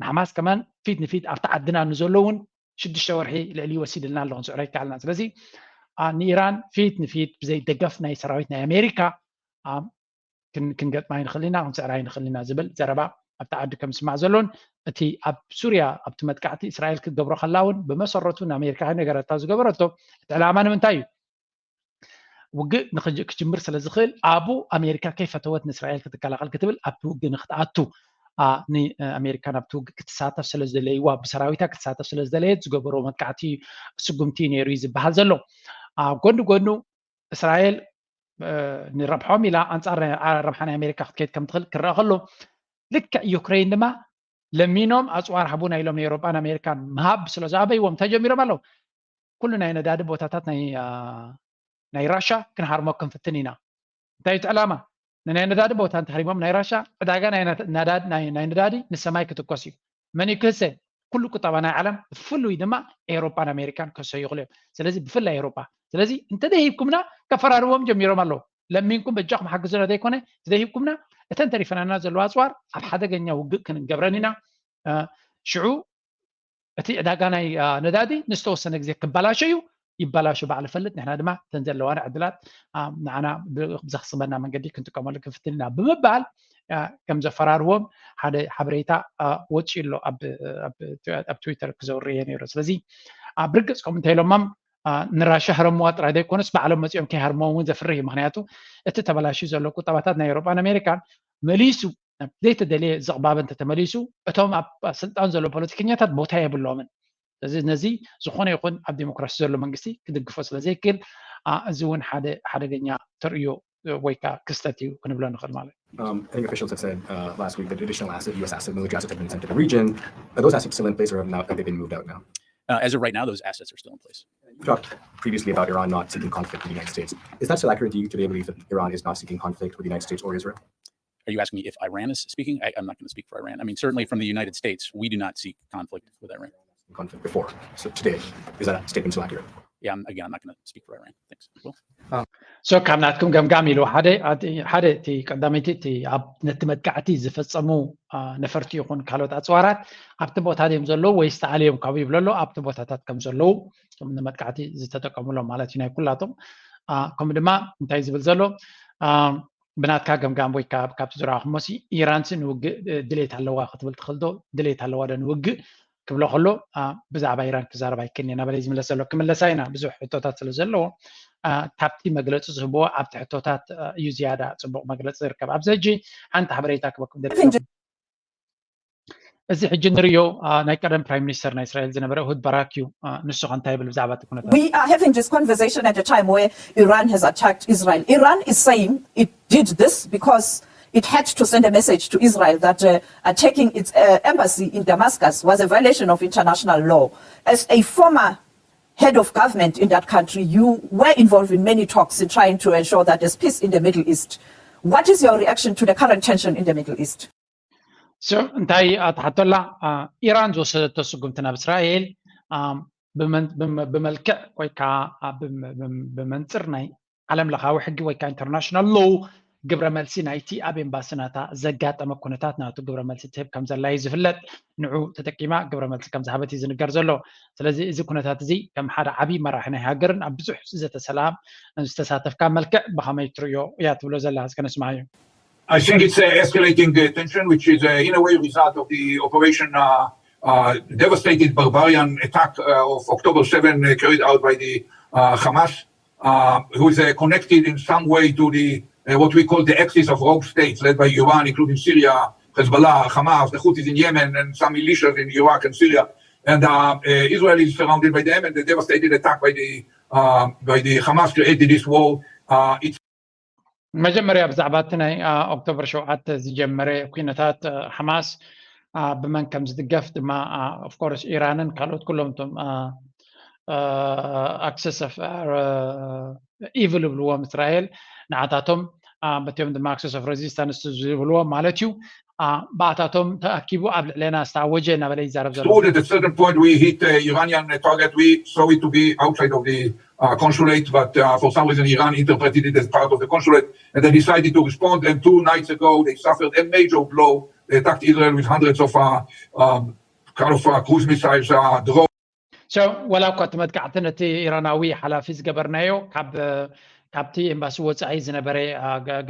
ንሓማስ ከማን ፊት ንፊት ኣብቲ ዓድና ንዘሎ እውን ሽዱሽተ ወርሒ ልዕሊ ወሲድልና ኣሎ ክንስዕሮ ኣይከኣልና። ስለዚ ንኢራን ፊት ንፊት ብዘይ ደገፍ ናይ ሰራዊት ናይ ኣሜሪካ ክንገጥማ ኣይንኽእል ኢና፣ ክንስዕራ ኣይንኽእል ኢና ዝብል ዘረባ ኣብቲ ዓዲ ከም ዝስማዕ ዘሎን እቲ ኣብ ሱርያ ኣብቲ መጥቃዕቲ እስራኤል ክትገብሮ ከላ እውን ብመሰረቱ ንኣሜሪካ ከይነገረታ ዝገበረቶ እቲ ዕላማ ንምንታይ እዩ? ውግእ ክጅምር ስለ ዝኽእል ኣብኡ ኣሜሪካ ከይፈተወት ንእስራኤል ክትከላኸል ክትብል ኣብቲ ውግእ ንክትኣቱ ንኣሜሪካ ናብቲ ውግእ ክትሳተፍ ስለ ዝደለይዋ ብሰራዊታ ክትሳተፍ ስለ ዝደለየት ዝገበሮ መጥቃዕቲ ስጉምቲ ነይሩ እዩ ዝበሃል ዘሎ። ጎኒ ጎኑ እስራኤል ንረብሖም ኢላ ኣንፃር ረብሓ ናይ ኣሜሪካ ክትከይድ ከም ትኽእል ክረአ ከሎ ልክዕ ዩክሬን ድማ ለሚኖም ኣፅዋር ሃቡና ኢሎም ንኤውሮጳን ኣሜሪካን ምሃብ ስለ ዝኣበይዎም እንታይ ጀሚሮም ኣለዉ? ኩሉ ናይ ነዳዲ ቦታታት ናይ ራሻ ክንሃርሞ ክንፍትን ኢና። እንታይ እቲ ዕላማ? ንናይ ነዳዲ ቦታ እንተሃሪሞም ናይ ራሻ ዕዳጋ ናይ ነዳዲ ንሰማይ ክትኮስ እዩ። መን እዩ ክህሰ? ኩሉ ቁጠባ ናይ ዓለም ብፍሉይ ድማ ኤውሮጳን ኣሜሪካን ክህሰ ይኽእሉ እዮም። ስለዚ ብፍላይ ኤውሮጳ ስለዚ እንተደሂብኩምና ከፈራርዎም ጀሚሮም ኣለዉ። ለሚንኩም በጃኹም ሓግዙና ዘይኮነ ዘይሂብኩምና እተን ተሪፈናና ዘለዋ ኣፅዋር ኣብ ሓደገኛ ውግእ ክንገብረን ኢና። ሽዑ እቲ ዕዳጋ ናይ ነዳዲ ንዝተወሰነ ግዜ ክበላሾ እዩ። ይበላሾ ባዕሉ ፈልጥ ንሕና ድማ እተን ዘለዋና ዕድላት ንዓና ብዘኽስበና መንገዲ ክንጥቀመሉ ክንፍትን ኢና ብምባል ከም ዘፈራርዎም ሓደ ሓበሬታ ወፂኡ ኣሎ ኣብ ትዊተር ክዘውር እየ ነይሩ። ስለዚ ብርግፅ ከምኡ እንተ ኢሎሞም ንራሻ ህረምዋ ጥራይ ዘይኮነስ ባዕሎም መፂኦም ከይሃርምዎም እውን ዘፍርህ እዩ። ምክንያቱ እቲ ተበላሽዩ ዘሎ ቁጠባታት ናይ ኤውሮጳን ኣሜሪካን መሊሱ ዘይተደለየ ዘቕባብ እንተተመሊሱ እቶም ኣብ ስልጣን ዘሎ ፖለቲከኛታት ቦታ የብሎምን። ስለዚ ነዚ ዝኾነ ይኹን ኣብ ዲሞክራሲ ዘሎ መንግስቲ ክድግፎ ስለ ዘይክእል እዚ እውን ሓደ ሓደገኛ ተርእዮ ወይ ከዓ ክስተት እዩ ክንብሎ ንኽእል ማለት እዩ። Um, I think officials have said uh, last week that additional asset, U S asset, military assets have been sent to the region. Are those assets still in place or have, now, have they been moved out now? Uh, as of right now, those assets are still in place. You talked previously about Iran not seeking conflict with the United States. Is that still accurate? Do you today believe that Iran is not seeking conflict with the United States or Israel? Are you asking me if Iran is speaking? I, I'm not going to speak for Iran. I mean, certainly from the United States, we do not seek conflict with Iran. Conflict before. So today, is that statement still accurate? Yeah, I'm, again, I'm not going to speak for Iran. Thanks. Will? So ካብ ናትኩም ገምጋም ኢሉ ሓደ ሓደ እቲ ቀዳመይቲ እቲ ኣብ ነቲ መጥቃዕቲ ዝፈጸሙ ነፈርቲ ይኹን ካልኦት ኣፅዋራት ኣብቲ ቦታ ድዮም ዘለዉ ወይስ ተኣልዮም ካብ ይብሎ ኣሎ ኣብቲ ቦታታት ከም ዘለዉ ንመጥቃዕቲ ዝተጠቀሙሎም ማለት እዩ ናይ ኩላቶም። ከምኡ ድማ እንታይ ዝብል ዘሎ ብናትካ ገምጋም ወይ ካብቲ ዝረኣኹሞ ሲ ኢራንሲ ንውግእ ድሌት ኣለዋ ክትብል ትኽእል ዶ? ድሌት ኣለዋ ዶ ንውግእ ክብሎ ከሎ ብዛዕባ ኢራን ክዛረብ ኣይክእልን እየ ናበለይ ዝምለስ ዘሎ ክምለሳ ኢና ብዙሕ ሕቶታት ስለ ዘለዎ ካብቲ መግለፂ ዝህብዎ ኣብቲ ሕቶታት እዩ ዝያዳ ፅቡቕ መግለፂ ዝርከብ። ኣብዚ ሕጂ ሓንቲ ሓበሬታ ክበኩም ደሊ እዚ ሕጂ ንሪኦ ናይ ቀደም ፕራይም ሚኒስተር ናይ እስራኤል ዝነበረ እሁድ ባራክ እዩ። ንሱ ከ እንታይ ይብል ብዛዕባ እቲ ኩነታት? We are having this conversation at a time where Iran has attacked Israel. Iran is saying it did this because it had to send a message to Israel that uh, attacking its uh, embassy in Damascus was a violation of international law. As a former head of government in that country, you were involved in many talks in trying to ensure that there's peace in the Middle East. What is your reaction to the current tension in the Middle East? So እንታይ ትሓቶላ ኢራን ዝወሰደቶ ስጉምቲ ናብ እስራኤል ብመልክዕ ወይ ከዓ ብመንፅር ናይ ዓለም ለኻዊ ሕጊ ወይ ከዓ ኢንተርናሽናል ሎው ግብረ መልሲ ናይቲ ኣብ ኤምባሲ ናታ ዘጋጠመ ኩነታት ናቱ ግብረ መልሲ ትህብ ከም ዘላ እዩ ዝፍለጥ። ንዑ ተጠቂማ ግብረ መልሲ ከም ዝሃበት እዩ ዝንገር ዘሎ። ስለዚ እዚ ኩነታት እዚ ከም ሓደ ዓብዪ መራሒ ናይ ሃገርን ኣብ ብዙሕ ዘተ ሰላም ዝተሳተፍካ መልክዕ ብኸመይ ትርእዮ እያ ትብሎ ዘላ እስከ ነስምዓዮ። I think it's uh, escalating uh, tension, which is uh, in a way a result of the operation, uh, uh, devastated barbarian attack uh, of October seven uh, carried out by the uh, Hamas, uh, who is uh, connected in some way to the uh, what we call the axis of rogue states led by Iran, including Syria, Hezbollah, Hamas, the Houthis in Yemen, and some militias in Iraq and Syria. And uh, uh, Israel is surrounded by them, and the devastated attack by the uh, by the Hamas created this war. Uh, it's መጀመርያ ብዛዕባ እቲ ናይ ኦክቶበር ሸውዓተ ዝጀመረ ኩነታት ሓማስ ብመን ከም ዝድገፍ ድማ ኦፍኮርስ ኢራንን ካልኦት ኩሎም እቶም ኣክሰስ ኢቭል ዝብልዎም እስራኤል ንዓታቶም በቲኦም ድማ ኣክሰስ ኦፍ ሬዚስታንስ ዝብልዎም ማለት እዩ ብኣታቶም ተኣኪቡ ኣብ ልዕሌና ዝተኣወጀ እናበለ ይዛረብ ዘሎ True that at certain point we hit uh, Iranian uh, target. We saw it to be outside of the uh, consulate, but uh, for some reason Iran interpreted it as part of the consulate, and they decided to respond. And two nights ago, they suffered a major blow. They attacked Israel with hundreds of uh, um, kind of uh, cruise missiles, uh, drones. So ወላ እኳ እቲ መጥቃዕቲ ነቲ ኢራናዊ ሓላፊ ዝገበርናዮ ካብ ካብቲ ኤምባሲ ወፃኢ ዝነበረ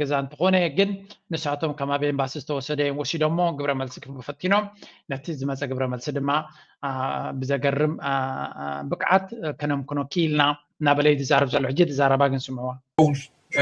ገዛ እንተኾነ ግን ንሳቶም ከም ኣብ ኤምባሲ ዝተወሰደ እዮም ወሲዶሞ ግብረ መልሲ ክህቡ ፈቲኖም ነቲ ዝመፀ ግብረ መልሲ ድማ ብዘገርም ብቅዓት ከነምክኖ ክኢልና እናበለ እዩ ዝዛረብ ዘሎ ሕጂ ዝዛረባ ግን ስምዕዋ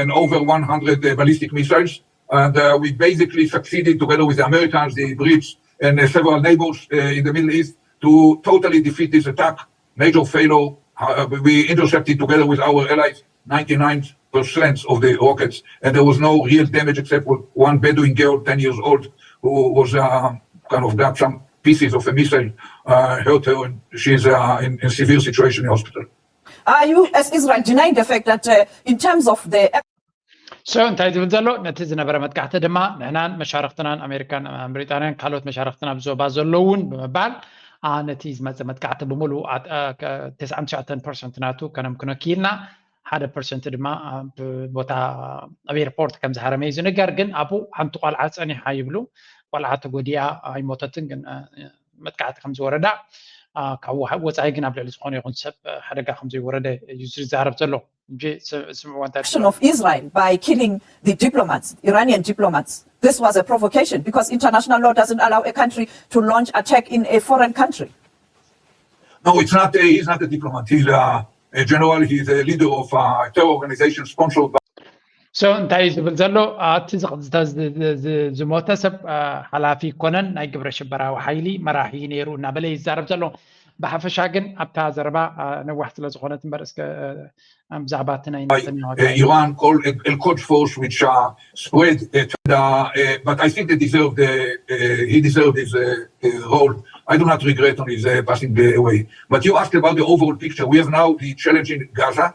and over one hundred uh, ballistic missiles. And uh, we basically succeeded together with the Americans, the Brits, and uh, several neighbors uh, in the Middle East to totally defeat this attack. Major failure. Uh, we intercepted together with our allies ninety-nine percent of the rockets, and there was no real damage except for one Bedouin girl, ten years old, who was uh, kind of got some pieces of a missile uh, hurt her, and she's uh, in, in severe situation in hospital. Are you, as Israel, denying the fact that uh, in terms of the so እንታይ ዝብል ዘሎ ነቲ ዝነበረ መጥቃዕቲ ድማ ንሕናን መሻርክትናን ኣሜሪካን ብሪጣንያን ካልኦት መሻርክትና ብዞባ ዘለውን ብምባል ነቲ ዝመፀ መጥቃዕቲ ብምሉእ ተስዓን ትሽዓተን ፐርሰንት ናቱ ከነምክኖ ክኢልና ሓደ ፐርሰንት ድማ ቦታ ኣብ ኤርፖርት ከም ዝሃረመ እዩ ዝንገር ግን ኣብኡ ሓንቲ ቆልዓ ፀኒሓ ይብሉ ቆልዓ ተጎዲኣ ኣይሞተትን ግን መጥቃዕቲ ከም ዝወረዳ ካብ ወፃኢ ግን ኣብ ልዕሊ ዝኾነ ይኹን ሰብ ሓደጋ ከም ዘይወረደ እዩ ዝዛረብ ዘሎ ስምዕዎ እንታይ action of Israel by killing the diplomats, Iranian diplomats. This was a provocation because international law doesn't allow a country to launch attack in a foreign country. No, it's not. A, he's not a diplomat. He's a, a general. He's a leader of a terror organization sponsored by. So እንታይ እዩ ዝብል ዘሎ እቲ ዝሞተ ሰብ ሓላፊ ይኮነን ናይ ግብረ ሽበራዊ ሓይሊ መራሒ ነይሩ እናበለ ይዛረብ ዘሎ ብሓፈሻ ግን ኣብታ ዘረባ ነዋሕ ስለ ዝኾነት እምበር እስከ ብዛዕባ እቲ ናይ Iran called El Quds Force, which uh, spread. Uh, uh, but I think they deserve the, uh, he deserved his uh, uh, role. I do not regret on his uh, passing away. But you asked about the overall picture. We have now the challenge in Gaza.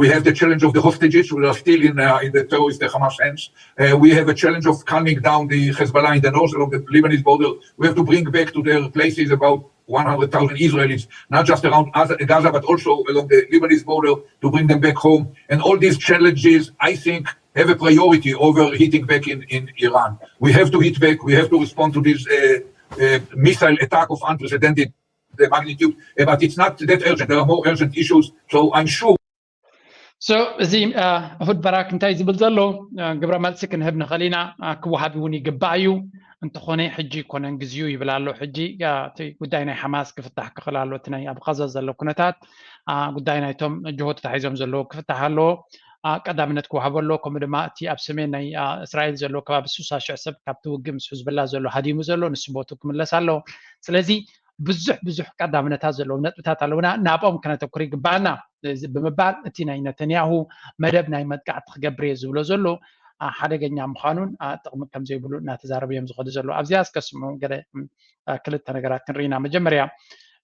We have the challenge of the hostages who are still in uh, in the terrorist the Hamas hands. Uh, we have a challenge of calming down the Hezbollah in the north along the Lebanese border. We have to bring back to their places about one hundred thousand Israelis, not just around Gaza, but also along the Lebanese border to bring them back home. And all these challenges, I think, have a priority over hitting back in, in Iran. We have to hit back. We have to respond to this uh, uh, missile attack of unprecedented the magnitude. Uh, but it's not that urgent. There are more urgent issues. So I'm sure. So እዚ እሁድ በራክ እንታይ ዝብል ዘሎ ግብረ መልሲ ክንህብ ንኽእል ኢና ክወሃብ እውን ይግባእ እዩ እንተኾነ ሕጂ ይኮነን ግዜኡ ይብል ኣሎ ሕጂ እቲ ጉዳይ ናይ ሓማስ ክፍታሕ ክኽእል ኣሎ እቲ ናይ ኣብ ቃዛ ዘሎ ኩነታት ጉዳይ ናይቶም ጅሆ ተታሒዞም ዘለዎ ክፍታሕ ኣለዎ ቀዳምነት ክወሃቦ ኣለዎ ከምኡ ድማ እቲ ኣብ ሰሜን ናይ እስራኤል ዘሎ ከባቢ ስሳ ሽሕ ሰብ ካብቲ ውግእ ምስ ሕዝብላ ዘሎ ሃዲሙ ዘሎ ንስቦቱ ክምለስ ኣለዎ ስለዚ ብዙሕ ብዙሕ ቀዳምነታት ዘለዎም ነጥብታት ኣለውና ናብኦም ከነተኩር ይግባኣና ብምባል እቲ ናይ ነተንያሁ መደብ ናይ መጥቃዕቲ ክገብር እየ ዝብሎ ዘሎ ሓደገኛ ምዃኑን ጥቕሚ ከም ዘይብሉ እናተዛረቡ እዮም ዝኸዱ ዘለዉ ኣብዚኣ እስከ ስምዑ ገለ ክልተ ነገራት ክንርኢና መጀመርያ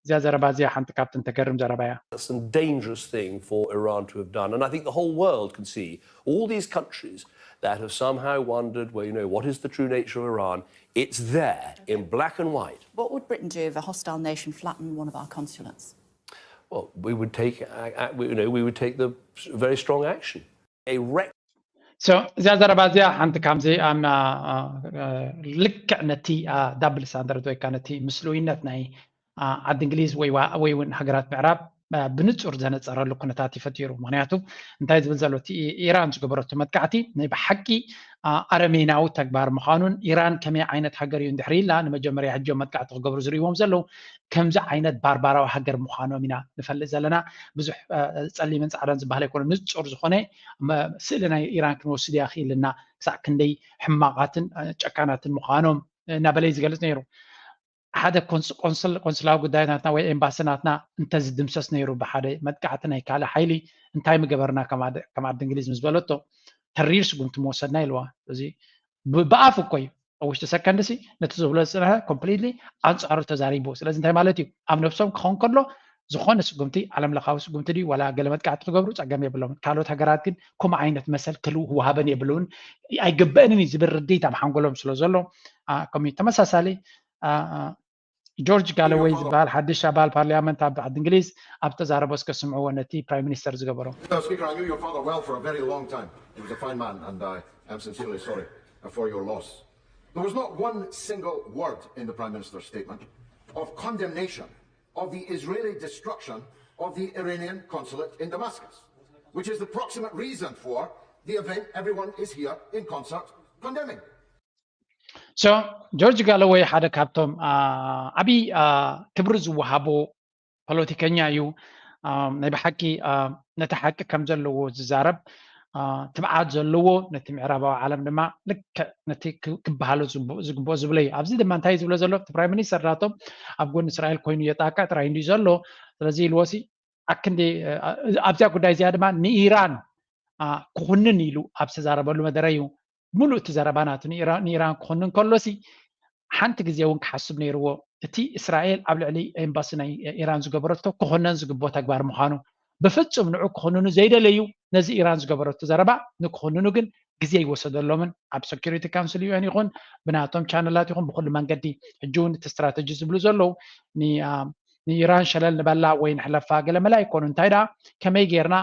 እዚኣ ዘረባ እዚኣ ሓንቲ ካብቲ እንተገርም ዘረባ እያ That's a dangerous thing for Iran to have done. And I think the whole world can see all these countries that have somehow wondered, well, you know, what is the true nature of Iran? It's there in black and white. What would Britain do if a hostile nation flattened one of our consulate? Well, we would take, uh, uh, we- you know, we would take the very strong action. A rec- so እዚኣ ዘረባ እዚኣ ሓንቲ ካብዚ ልክዕ ነቲ ዳብል ስታንዳርድ ወይ ከዓ ነቲ ምስሉይነት ናይ ዓዲ እንግሊዝ ወይ እውን ሃገራት ምዕራብ ብንፁር ዘነፀረሉ ኩነታት ይፈጢሩ ምክንያቱ እንታይ ዝብል ዘሎ ኢራን ዝገበረቱ መጥቃዕቲ ናይ ብሓቂ ኣረሜናዊ ተግባር ምዃኑን ኢራን ከመይ ዓይነት ሃገር እዩ እንድሕር ኢልና ንመጀመርያ ሕጂ መጥቃዕቲ ክገብሩ ዝርእዎም ዘለዉ ከምዚ ዓይነት ባርባራዊ ሃገር ምዃኖም ኢና ንፈልጥ ዘለና ብዙሕ ፀሊምን ፃዕዳን ዝበሃል ኣይኮነ ንፁር ዝኾነ ስእሊ ናይ ኢራን ክንወስድ ያኽኢልና ክሳዕ ክንደይ ሕማቓትን ጨካናትን ምዃኖም እናበለ እዩ ዝገልፅ ነይሩ። ሓደ ቆንስላዊ ጉዳይ ናትና ወይ ኤምባሲ ናትና እንተዝድምሰስ ነይሩ ብሓደ መጥቃዕቲ ናይ ካልእ ሓይሊ እንታይ ምገበርና ከም ዓዲ እንግሊዝ ምስ በለቶ ተሪር ስጉምቲ ምወሰድና ኢልዋ። እዚ ብኣፍ እኮ እዩ ኣብ ውሽጢ ሰከንድ ሲ ነቲ ዝብሎ ዝፅንሐ ኮምፕሊትሊ ኣንፃሩ ተዛሪቡ። ስለዚ እንታይ ማለት እዩ? ኣብ ነብሶም ክኸውን ከሎ ዝኾነ ስጉምቲ ዓለም ለኻዊ ስጉምቲ ድዩ ዋላ ገለ መጥቃዕቲ ክገብሩ ፀገም የብሎምን። ካልኦት ሃገራት ግን ከምኡ ዓይነት መሰል ክህልው ክወሃበን የብሉን ኣይግበእንን እዩ ዝብል ርድኢት ኣብ ሓንጎሎም ስለ ዘሎ ከምኡ ተመሳሳሊ ጆርጅ ጋለወይ ዝበሃል ሓድሽ ኣባል ፓርላመንት ኣብ ዓዲ እንግሊዝ ኣብ ተዛረቦ እስከ ስምዕዎ ነቲ ፕራይም ሚኒስተር ዝገበሮ። Mister Speaker, I knew your father well for a very long time. He was a fine man, and I am sincerely sorry for your loss. There was not one single word in the Prime Minister's statement of condemnation of the Israeli destruction of the Iranian consulate in Damascus, which is the proximate reason for the event everyone is here in concert condemning. So ጆርጅ ጋለወይ ሓደ ካብቶም ዓብዪ ክብሪ ዝወሃቦ ፖለቲከኛ እዩ። ናይ ብሓቂ ነቲ ሓቂ ከም ዘለዎ ዝዛረብ ትብዓት ዘለዎ፣ ነቲ ምዕራባዊ ዓለም ድማ ልክዕ ነቲ ክበሃሎ ዝግብኦ ዝብሎ እዩ። ኣብዚ ድማ እንታይ ዝብሎ ዘሎ እቲ ፕራይም ሚኒስተር ናቶም ኣብ ጎኒ እስራኤል ኮይኑ የጣቅዕ ጥራይ እንድዩ ዘሎ። ስለዚ ኢልዎሲ ኣክንዲ ኣብዚኣ ጉዳይ እዚኣ ድማ ንኢራን ክኹንን ኢሉ ኣብ ዝተዛረበሉ መደረ እዩ። ሙሉእ እቲ ዘረባ ናቱ ንኢራን ክኹንን ከሎሲ ሓንቲ ግዜ እውን ክሓስብ ነይርዎ እቲ እስራኤል ኣብ ልዕሊ ኤምባሲ ናይ ኢራን ዝገበረቶ ክኾነን ዝግብኦ ተግባር ምዃኑ። ብፍጹም ንዑ ክኾንኑ ዘይደለዩ ነዚ ኢራን ዝገበረቶ ዘረባ ንክኾንኑ ግን ግዜ ይወሰደሎምን ኣብ ሰኪሪቲ ካውንስል ዩኤን ይኹን ብናቶም ቻነላት ይኹን ብኩሉ መንገዲ ሕጂ እውን እቲ ስትራተጂ ዝብሉ ዘለዉ ንኢራን ሸለል ንበላ ወይ ንሕለፋ ገለመላ ኣይኮኑ እንታይ ደኣ ከመይ ጌርና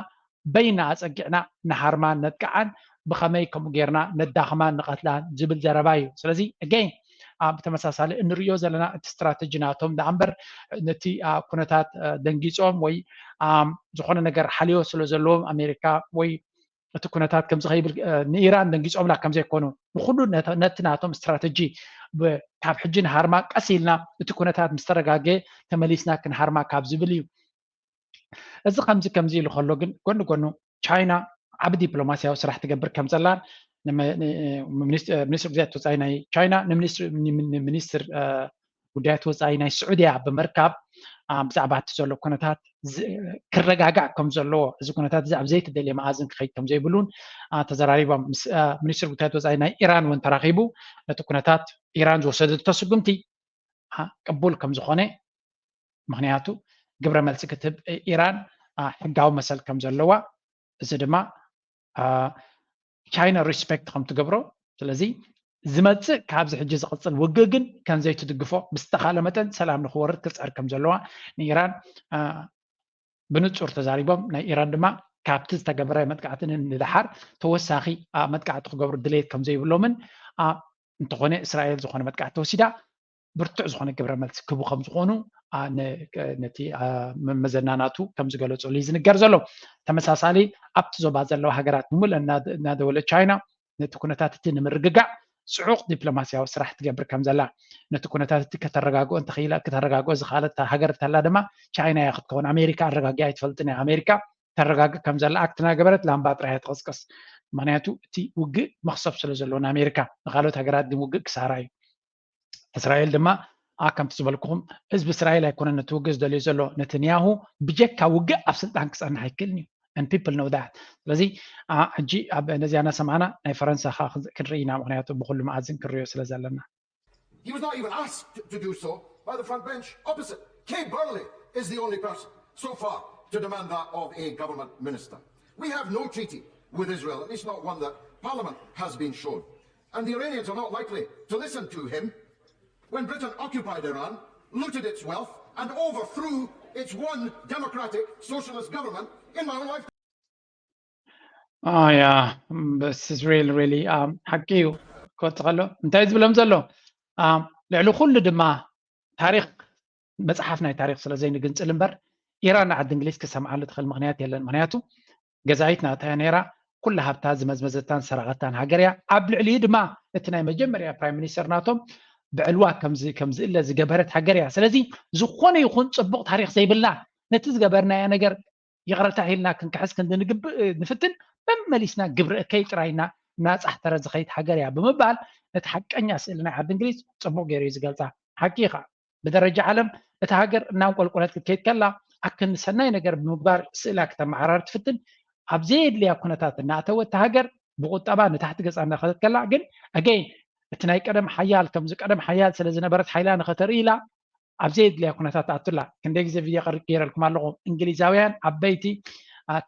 በይና ኣፀጊዕና ንሃርማን ነጥቅዓን ብኸመይ ከምኡ ጌርና ነዳኽማን ንቐትላን ዝብል ዘረባ እዩ። ስለዚ ኣገይን ብተመሳሳሊ እንሪኦ ዘለና እቲ ስትራተጂ ናቶም ደኣ እምበር ነቲ ኩነታት ደንጊፆም ወይ ዝኾነ ነገር ሓልዮ ስለ ዘለዎም ኣሜሪካ ወይ እቲ ኩነታት ከምዚ ከይብል ንኢራን ደንጊፆምላ ከምዘይኮኑ ንኩሉ ነቲ ናቶም ስትራተጂ ካብ ሕጂ ንሃርማ ቀስ ኢልና እቲ ኩነታት ምስ ተረጋገ ተመሊስና ክንሃርማ ካብ ዝብል እዩ። እዚ ከምዚ ከምዚ ኢሉ ከሎ ግን ጎኒ ጎኑ ቻይና ዓቢ ዲፕሎማሲያዊ ስራሕ ትገብር ከም ዘላን ሚኒስትር ጉዳያት ወፃኢ ናይ ቻይና ንሚኒስትር ጉዳያት ወፃኢ ናይ ስዑድያ ብምርካብ ብዛዕባ እቲ ዘሎ ኩነታት ክረጋጋእ ከም ዘለዎ እዚ ኩነታት እዚ ኣብ ዘይተደልየ መኣዝን ክኸይድ ከም ዘይብሉን ተዘራሪቦም። ሚኒስትር ጉዳያት ወፃኢ ናይ ኢራን እውን ተራኺቡ ነቲ ኩነታት ኢራን ዝወሰደቶ ስጉምቲ ቅቡል ከም ዝኾነ ምክንያቱ ግብረ መልሲ ክትህብ ኢራን ሕጋዊ መሰል ከም ዘለዋ እዚ ድማ ቻይና ሪስፔክት ከም ትገብሮ ስለዚ ዝመፅእ ካብዚ ሕጂ ዝቕፅል ውግእ ግን ከም ዘይትድግፎ ብዝተኻለ መጠን ሰላም ንክወርድ ክትፅዕር ከም ዘለዋ ንኢራን ብንፁር ተዛሪቦም። ናይ ኢራን ድማ ካብቲ ዝተገበረ መጥቃዕቲ ንድሓር ተወሳኺ መጥቃዕቲ ክገብሩ ድሌት ከም ዘይብሎምን እንተኾነ እስራኤል ዝኾነ መጥቃዕቲ ተወሲዳ ብርቱዕ ዝኾነ ግብረ መልሲ ክህቡ ከም ዝኾኑ ነቲ መመዘና ናቱ ከም ዝገለፁሉ እዩ ዝንገር ዘሎ። ተመሳሳሊ ኣብቲ ዞባ ዘለዋ ሃገራት ብምሉእ እናደወለ ቻይና ነቲ ኩነታት እቲ ንምርግጋዕ ፅዑቕ ዲፕሎማሲያዊ ስራሕ ትገብር ከም ዘላ ነቲ ኩነታት እቲ ከተረጋግኦ እንተኽኢላ ክተረጋግኦ ዝኽኣለት ሃገር እንተላ ድማ ቻይና እያ ክትከውን። ኣሜሪካ ኣረጋጊኣ ኣይትፈልጥን እያ። ኣሜሪካ ተረጋግእ ከም ዘላ ኣክት እናገበረት ላምባ ጥራይ እያ ትቕስቅስ። ምክንያቱ እቲ ውግእ መኽሰብ ስለ ዘለዎ ንኣሜሪካ ንካልኦት ሃገራት ግን ውግእ ክሳራ እዩ። እስራኤል ድማ ከምቲ ዝበልኩኹም ህዝቢ እስራኤል ኣይኮነን ነቲ ውግእ ዝደልዮ ዘሎ ነተንያሁ ብጀካ ውግእ ኣብ ስልጣን ክፀንሕ ኣይክእልን እዩ። And people know that። ስለዚ ሕጂ ኣብ ነዚኣ እናሰማዕና ናይ ፈረንሳ ከዓ ክንርኢ ኢና ምክንያቱ ብኩሉ መኣዝን ክንሪኦ ስለ ዘለና። He was not even asked to do so by the front bench opposite. Kay Burley is the only person so far to demand that of a government minister. We have no treaty with Israel, at least not one that Parliament has been shown. And the Iranians are not likely to listen to him when Britain occupied Iran, looted its wealth, and overthrew its one democratic socialist government in my own lifetime. ኣያ ስ ሪል ሪሊ ሓቂ እዩ። ክወጥ ከሎ እንታይ ዝብሎም ዘሎ ልዕሊ ኩሉ ድማ ታሪክ መፅሓፍ ናይ ታሪክ ስለ ዘይንግንፅል እምበር ኢራን ንዓዲ እንግሊዝ ክሰምዓሉ ትኽእል ምክንያት የለን። ምክንያቱ ገዛኢት ናታ እያ ነይራ። ኩላ ሃብታ ዝመዝመዘታን ዝሰረቐታን ሃገር እያ። ኣብ ልዕሊኡ ድማ እቲ ናይ መጀመርያ ፕራይም ሚኒስተር ናቶም ብዕልዋ ከም ዝእለ ዝገበረት ሃገር እያ። ስለዚ ዝኾነ ይኹን ፅቡቕ ታሪክ ዘይብላ ነቲ ዝገበርናዮ ነገር ይቕረታ ኢልና ክንክሕስ ክንዲ ንግብእ ንፍትን መመሊስና ግብሪ እከይ ጥራይና እናፃሕተረ ዝኸይድ ሃገር እያ ብምባል ነቲ ሓቀኛ ስእሊ ናይ ዓዲ እንግሊዝ ፅቡቕ ገይሩ እዩ ዝገልፃ። ሓቂ እዩ ከዓ ብደረጃ ዓለም እታ ሃገር እናንቆልቆለት ክትከይድ ከላ ኣክንዲ ሰናይ ነገር ብምግባር ስእላ ክተመዓራር ትፍትን ኣብ ዘየድልያ ኩነታት እናእተወት እታ ሃገር ብቁጠባ ንታሕቲ ገፃ እናኸደት ከላ ግን ኣገይን እቲ ናይ ቀደም ሓያል ከምዚ ቀደም ሓያል ስለ ዝነበረት ሓይላ ንኸተርኢ ኢላ ኣብ ዘየድልያ ኩነታት ኣቱላ ክንደይ ግዜ ቪድዮ ቀሪብ ገይረልኩም ኣለኹ። እንግሊዛውያን ዓበይቲ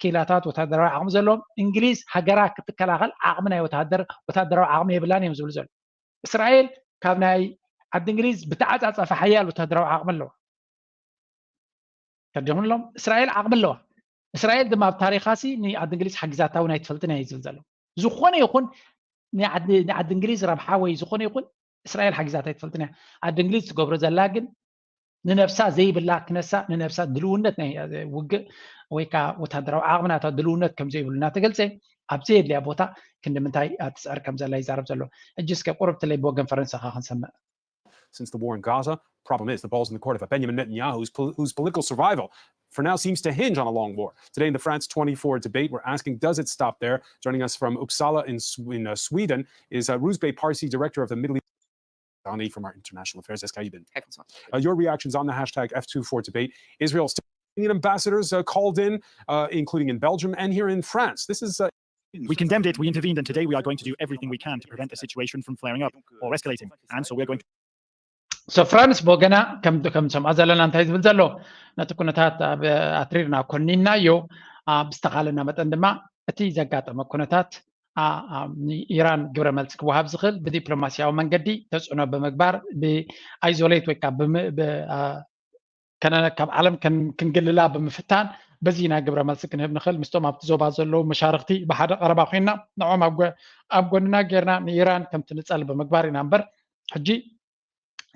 ክኢላታት ወታደራዊ ዓቕሚ ዘለዎም እንግሊዝ ሃገራ ክትከላኸል ዓቕሚ ናይ ወታደር ወታደራዊ ዓቕሚ የብላን እዮም ዝብሉ ዘሎ። እስራኤል ካብ ናይ ዓዲ እንግሊዝ ብተዓፃፀፈ ሓያል ወታደራዊ ዓቕሚ ኣለዋ። ከዲኹም ኣለዎም እስራኤል ዓቕሚ ኣለዋ። እስራኤል ድማ ኣብ ታሪኻሲ ንዓዲ እንግሊዝ ሓጊዛታ እውን ኣይትፈልጥን እያ ዝብል ዘሎ። ዝኾነ ይኹን ንዓዲ እንግሊዝ ረብሓ ወይ ዝኾነ ይኹን እስራኤል ሓጊዛታ ኣይትፈልጥን እያ። ዓዲ እንግሊዝ ትገብሮ ዘላ ግን ንነብሳ ዘይብላ ክነሳ ንነብሳ ድልውነት ናይ ውግእ ወይ ከዓ ወታደራዊ ዓቕሚ ናታ ድልውነት ከም ዘይብሉ እናተገልፀ ኣብ ዘየድልያ ቦታ ክንዲ ምንታይ ትፅዕር ከም ዘላ ይዛረብ ዘሎ። ሕጂ እስከ ቁርብትለይ ብወገን ፈረንሳ ከዓ ክንሰምዕ። Since the war in Gaza, problem is the ball's in the court of a Benjamin Netanyahu whose, pol- whose political survival for now seems to hinge on a long war. Today in the France twenty-four debate, we're asking, does it stop there? Joining us from Uppsala in, Sw- in uh, Sweden is uh, Ruzbe Parsi, director of the Middle East. Dani from our international affairs desk. How you been? Hey, Francois. Uh, your reactions on the hashtag F two four debate. Israel still ambassadors uh, called in, uh, including in Belgium and here in France. This is uh, We condemned it, we intervened, and today we are going to do everything we can to prevent the situation from flaring up or escalating. And so we are going to ሶ ፍራንስ ብወገና ከም ከም ሰምዖ ዘለና እንታይ ዝብል ዘሎ ነቲ ኩነታት ኣብ ኣትሪርና ኮኒናዮ ብዝተኻለና መጠን ድማ እቲ ዘጋጠመ ኩነታት አ- አ- ንኢራን ግብረ መልሲ ክወሃብ ዝኽእል ብዲፕሎማሲያዊ መንገዲ ተፅዕኖ ብምግባር ብኣይዞሌት ወይ ከዓ ብም- ብ- አ- ከነ ካብ ዓለም ከን- ክንግልላ ብምፍታን በዚ ናይ ግብረ መልሲ ክንህብ ንኽእል ምስቶም ኣብቲ ዞባ ዘለዉ መሻርክቲ ብሓደ ቀረባ ኮይና ንዖም ኣብ ጎ- ኣብ ጎንና ጌርና ንኢራን ከምቲ ንፀል ብምግባር ኢና እምበር ሕጂ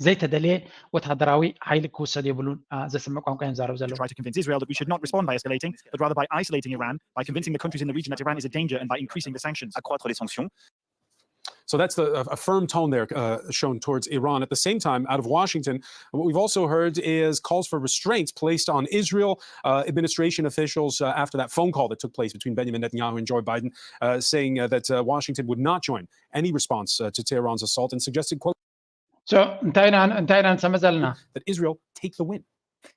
ዘይተደልየ ወታደራዊ ሓይሊ ክውሰድ የብሉን አ፣ ዘስምዕ ቋንቋ እዮም ዛረብ to ዘለዉ try to convince Israel that we should not respond by escalating, but rather by isolating Iran, by convincing the countries in the region that Iran is a danger, and by increasing the sanctions. Accroître les sanctions. So that's the, a, a firm tone there uh, shown towards Iran. At the same time, out of Washington, what we've also heard is calls for restraints placed on Israel uh, administration officials uh, after that phone call that took place between Benjamin Netanyahu and Joe Biden, uh, saying uh, that uh, Washington would not join any response uh, to Tehran's assault and suggested, quote, ሶ እንታይ ኢና እንታይ ኢና ንሰምዕ ዘለና that Israel take the win.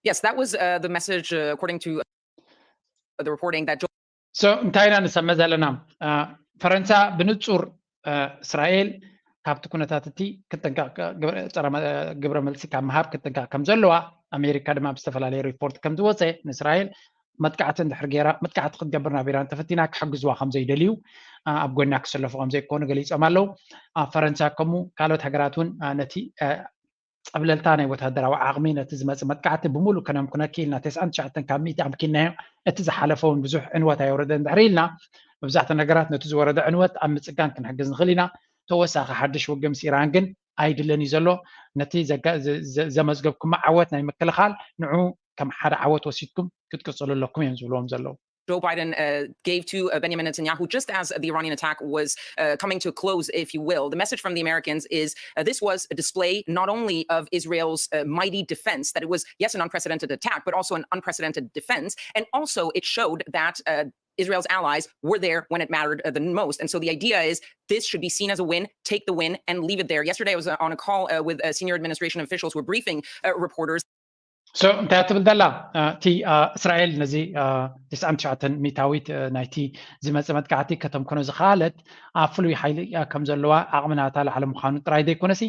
Yes, that was uh, the message, uh, according to uh, the reporting, that Joe ሶ እንታይ ኢና ንሰምዕ ዘለና አ፣ ፈረንሳ ብንፁር አ፣ እስራኤል ካብቲ ኩነታት እቲ ክጥንቀቕ ግብረ- ፀረ መ- ግብረ መልሲ ካብ ምሃብ ክጥንቀቕ ከም ዘለዋ ኣሜሪካ ድማ ብዝተፈላለየ ሪፖርት ከም ዝወፀ ንእስራኤል መጥቃዕቲ እንድሕር ገይራ መጥቃዕቲ ክትገብር ናብ ኢራን ተፈቲና ክሕግዝዋ ከም ዘይደልዩ አ፣ ኣብ ጎና ክሰለፉ ከም ዘይኮኑ ገሊፆም ኣለዉ። አ፣ ፈረንሳ ከምኡ ካልኦት ሃገራት እውን አ፣ ነቲ አ፣ ፀብለልታ ናይ ወታደራዊ ዓቕሚ ነቲ ዝመፅእ መጥቃዕቲ ብምሉእ ከነምክነኪ ኢልና ተስዓን ትሽዓተን ካብ ሚእቲ ኣምኪንናዮ እቲ ዝሓለፈ እውን ብዙሕ ዕንወት ኣየውረደ እንድሕር ኢልና መብዛሕትኡ ነገራት ነቲ ዝወረደ ዕንወት ኣብ ምፅጋን ክንሕግዝ ንኽእል ኢና። ተወሳኺ ሓድሽ ውግእ ምስ ኢራን ግን ኣይድለን እዩ ዘሎ። ነቲ ዘጋ- ዘ- ዘ- ዘመዝገብኩሞ ዓወት ናይ ምክልኻል ንዑ ከም ሓደ ዓወት ወሲድኩም ክትቅፅሉ ኣለኩም እዮም ዝብልዎም ዘለዉ። Joe Biden uh, gave to uh, Benjamin Netanyahu just as the Iranian attack was uh, coming to a close, if you will. The message from the Americans is uh, this was a display not only of Israel's uh, mighty defense, that it was, yes, an unprecedented attack, but also an unprecedented defense. And also, it showed that uh, Israel's allies were there when it mattered uh, the most. And so the idea is this should be seen as a win, take the win, and leave it there. Yesterday, I was uh, on a call uh, with uh, senior administration officials who were briefing uh, reporters. ሶ እንታይ ትብል ዘላ እ፣ እቲ እ፣ እስራኤል ነዚ እ፣ ትስዓን ትሽዓተን ሚታዊት እ፣ ናይቲ ዝመፀ መጥቃዕቲ ከተምክኖ ዝኸኣለት ኣብ ፍሉይ ሓይሊ እ፣ ከም ዘለዋ ዓቕሚ ናታ ላዕሊ ምዃኑ ጥራይ ዘይኮነሲ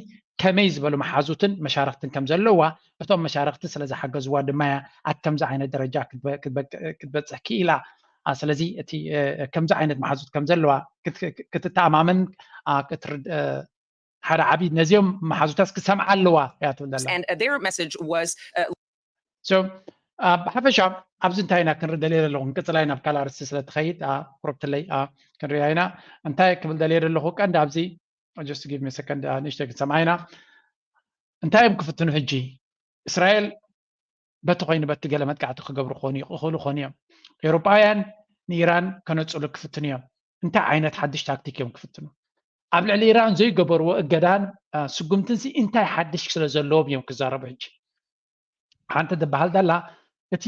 ከመይ ዝበሉ መሓዙትን መሻርክትን ከም ዘለዋ እቶም መሻርክቲ ስለ ዝሓገዝዋ ድማ እያ ኣብ ከምዚ ዓይነት ደረጃ ክትበ- ክትበቅ- ክትበፅሕ ክኢላ እ፣ ስለዚ እቲ እ፣ ከምዚ ዓይነት መሓዙት ከም ዘለዋ ክት- ክትተኣማመን እ፣ ክትርድ- እ፣ ሓደ ዓብዪ ነዚኦም መሓዙታስ ክሰምዓ ኣለዋ እያ ትብል ዘላ And uh, their message was uh, so አ፣ ብሓፈሻ ኣብዚ እንታይ ኢና ክንርኢ ደልየ ዘለኹ ክንቅፅላ ኢና ናብ ካልእ ኣርስቲ ስለ ትኸይድ አ፣ ቁርብትለይ አ፣ ክንሪኣ ኢና እንታይ ክብል ደልየ ዘለኹ ቀንዲ ኣብዚ just give me a second አ፣ ንእሽተይ ክንሰምዓ ኢና እንታይ እዮም ክፍትኑ ሕጂ እስራኤል በቲ ኮይኑ በቲ ገለ መጥቃዕቲ ክገብሩ ክኾኑ ይኽእሉ ክኾኑ እዮም ኤውሮጳውያን ንኢራን ከነፅሉ ክፍትኑ እዮም እንታይ ዓይነት ሓድሽ ታክቲክ እዮም ክፍትኑ ኣብ ልዕሊ ኢራን ዘይገበርዎ እገዳን አ፣ ስጉምትን ሲ እንታይ ሓድሽ ስለ ዘለዎም እዮም ክዛረቡ ሕጂ ሓንቲ ዝበሃል ዘላ እቲ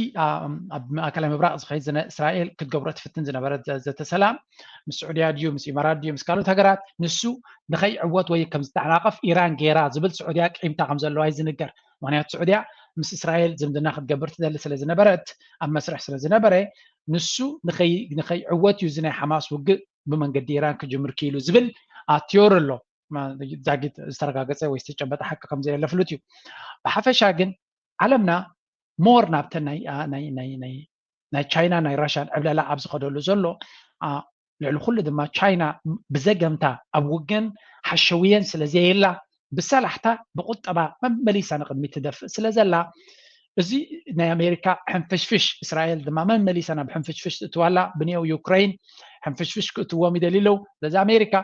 ኣብ ማእከላይ ምብራቕ ዝኸይድ እስራኤል ክትገብሮ ትፍትን ዝነበረት ዘተ ሰላም ምስ ስዑድያ ድዩ ምስ ኢማራት ድዩ ምስ ካልኦት ሃገራት ንሱ ንኸይዕወት ወይ ከም ዝተዓናቐፍ ኢራን ገይራ ዝብል ስዑድያ ቂምታ ከም ዘለዋ እዩ ዝንገር። ምክንያቱ ስዑድያ ምስ እስራኤል ዝምድና ክትገብር ትደሊ ስለ ዝነበረት ኣብ መስርሕ ስለ ዝነበረ ንሱ ንኸይዕወት እዩ እዚ ናይ ሓማስ ውግእ ብመንገዲ ኢራን ክጅምር ክኢሉ ዝብል ቲዮሪ ኣሎ። ዛጊት ዝተረጋገፀ ወይ ዝተጨበጠ ሓቂ ከም ዘየለ ፍሉጥ እዩ። ብሓፈሻ ግን ዓለምና ሞር ናብተን ናይ ቻይና ናይ ራሽያን ዕብለላ ኣብ ዝኸደሉ ዘሎ ልዕሊ ኩሉ ድማ ቻይና ብዘገምታ ኣብ ውግን ሓሸውየን ስለ ዘየላ ብሰላሕታ ብቁጠባ መመሊሳ ንቅድሚት ትደፍእ ስለ ዘላ እዚ ናይ ኣሜሪካ ሕንፍሽፍሽ እስራኤል ድማ መመሊሳ ናብ ሕንፍሽፍሽ ትእትዋላ ብንየው ዩክሬን ሕንፍሽፍሽ ክእትዎም ይደልዩ ኣለዉ። ስለዚ ኣሜሪካ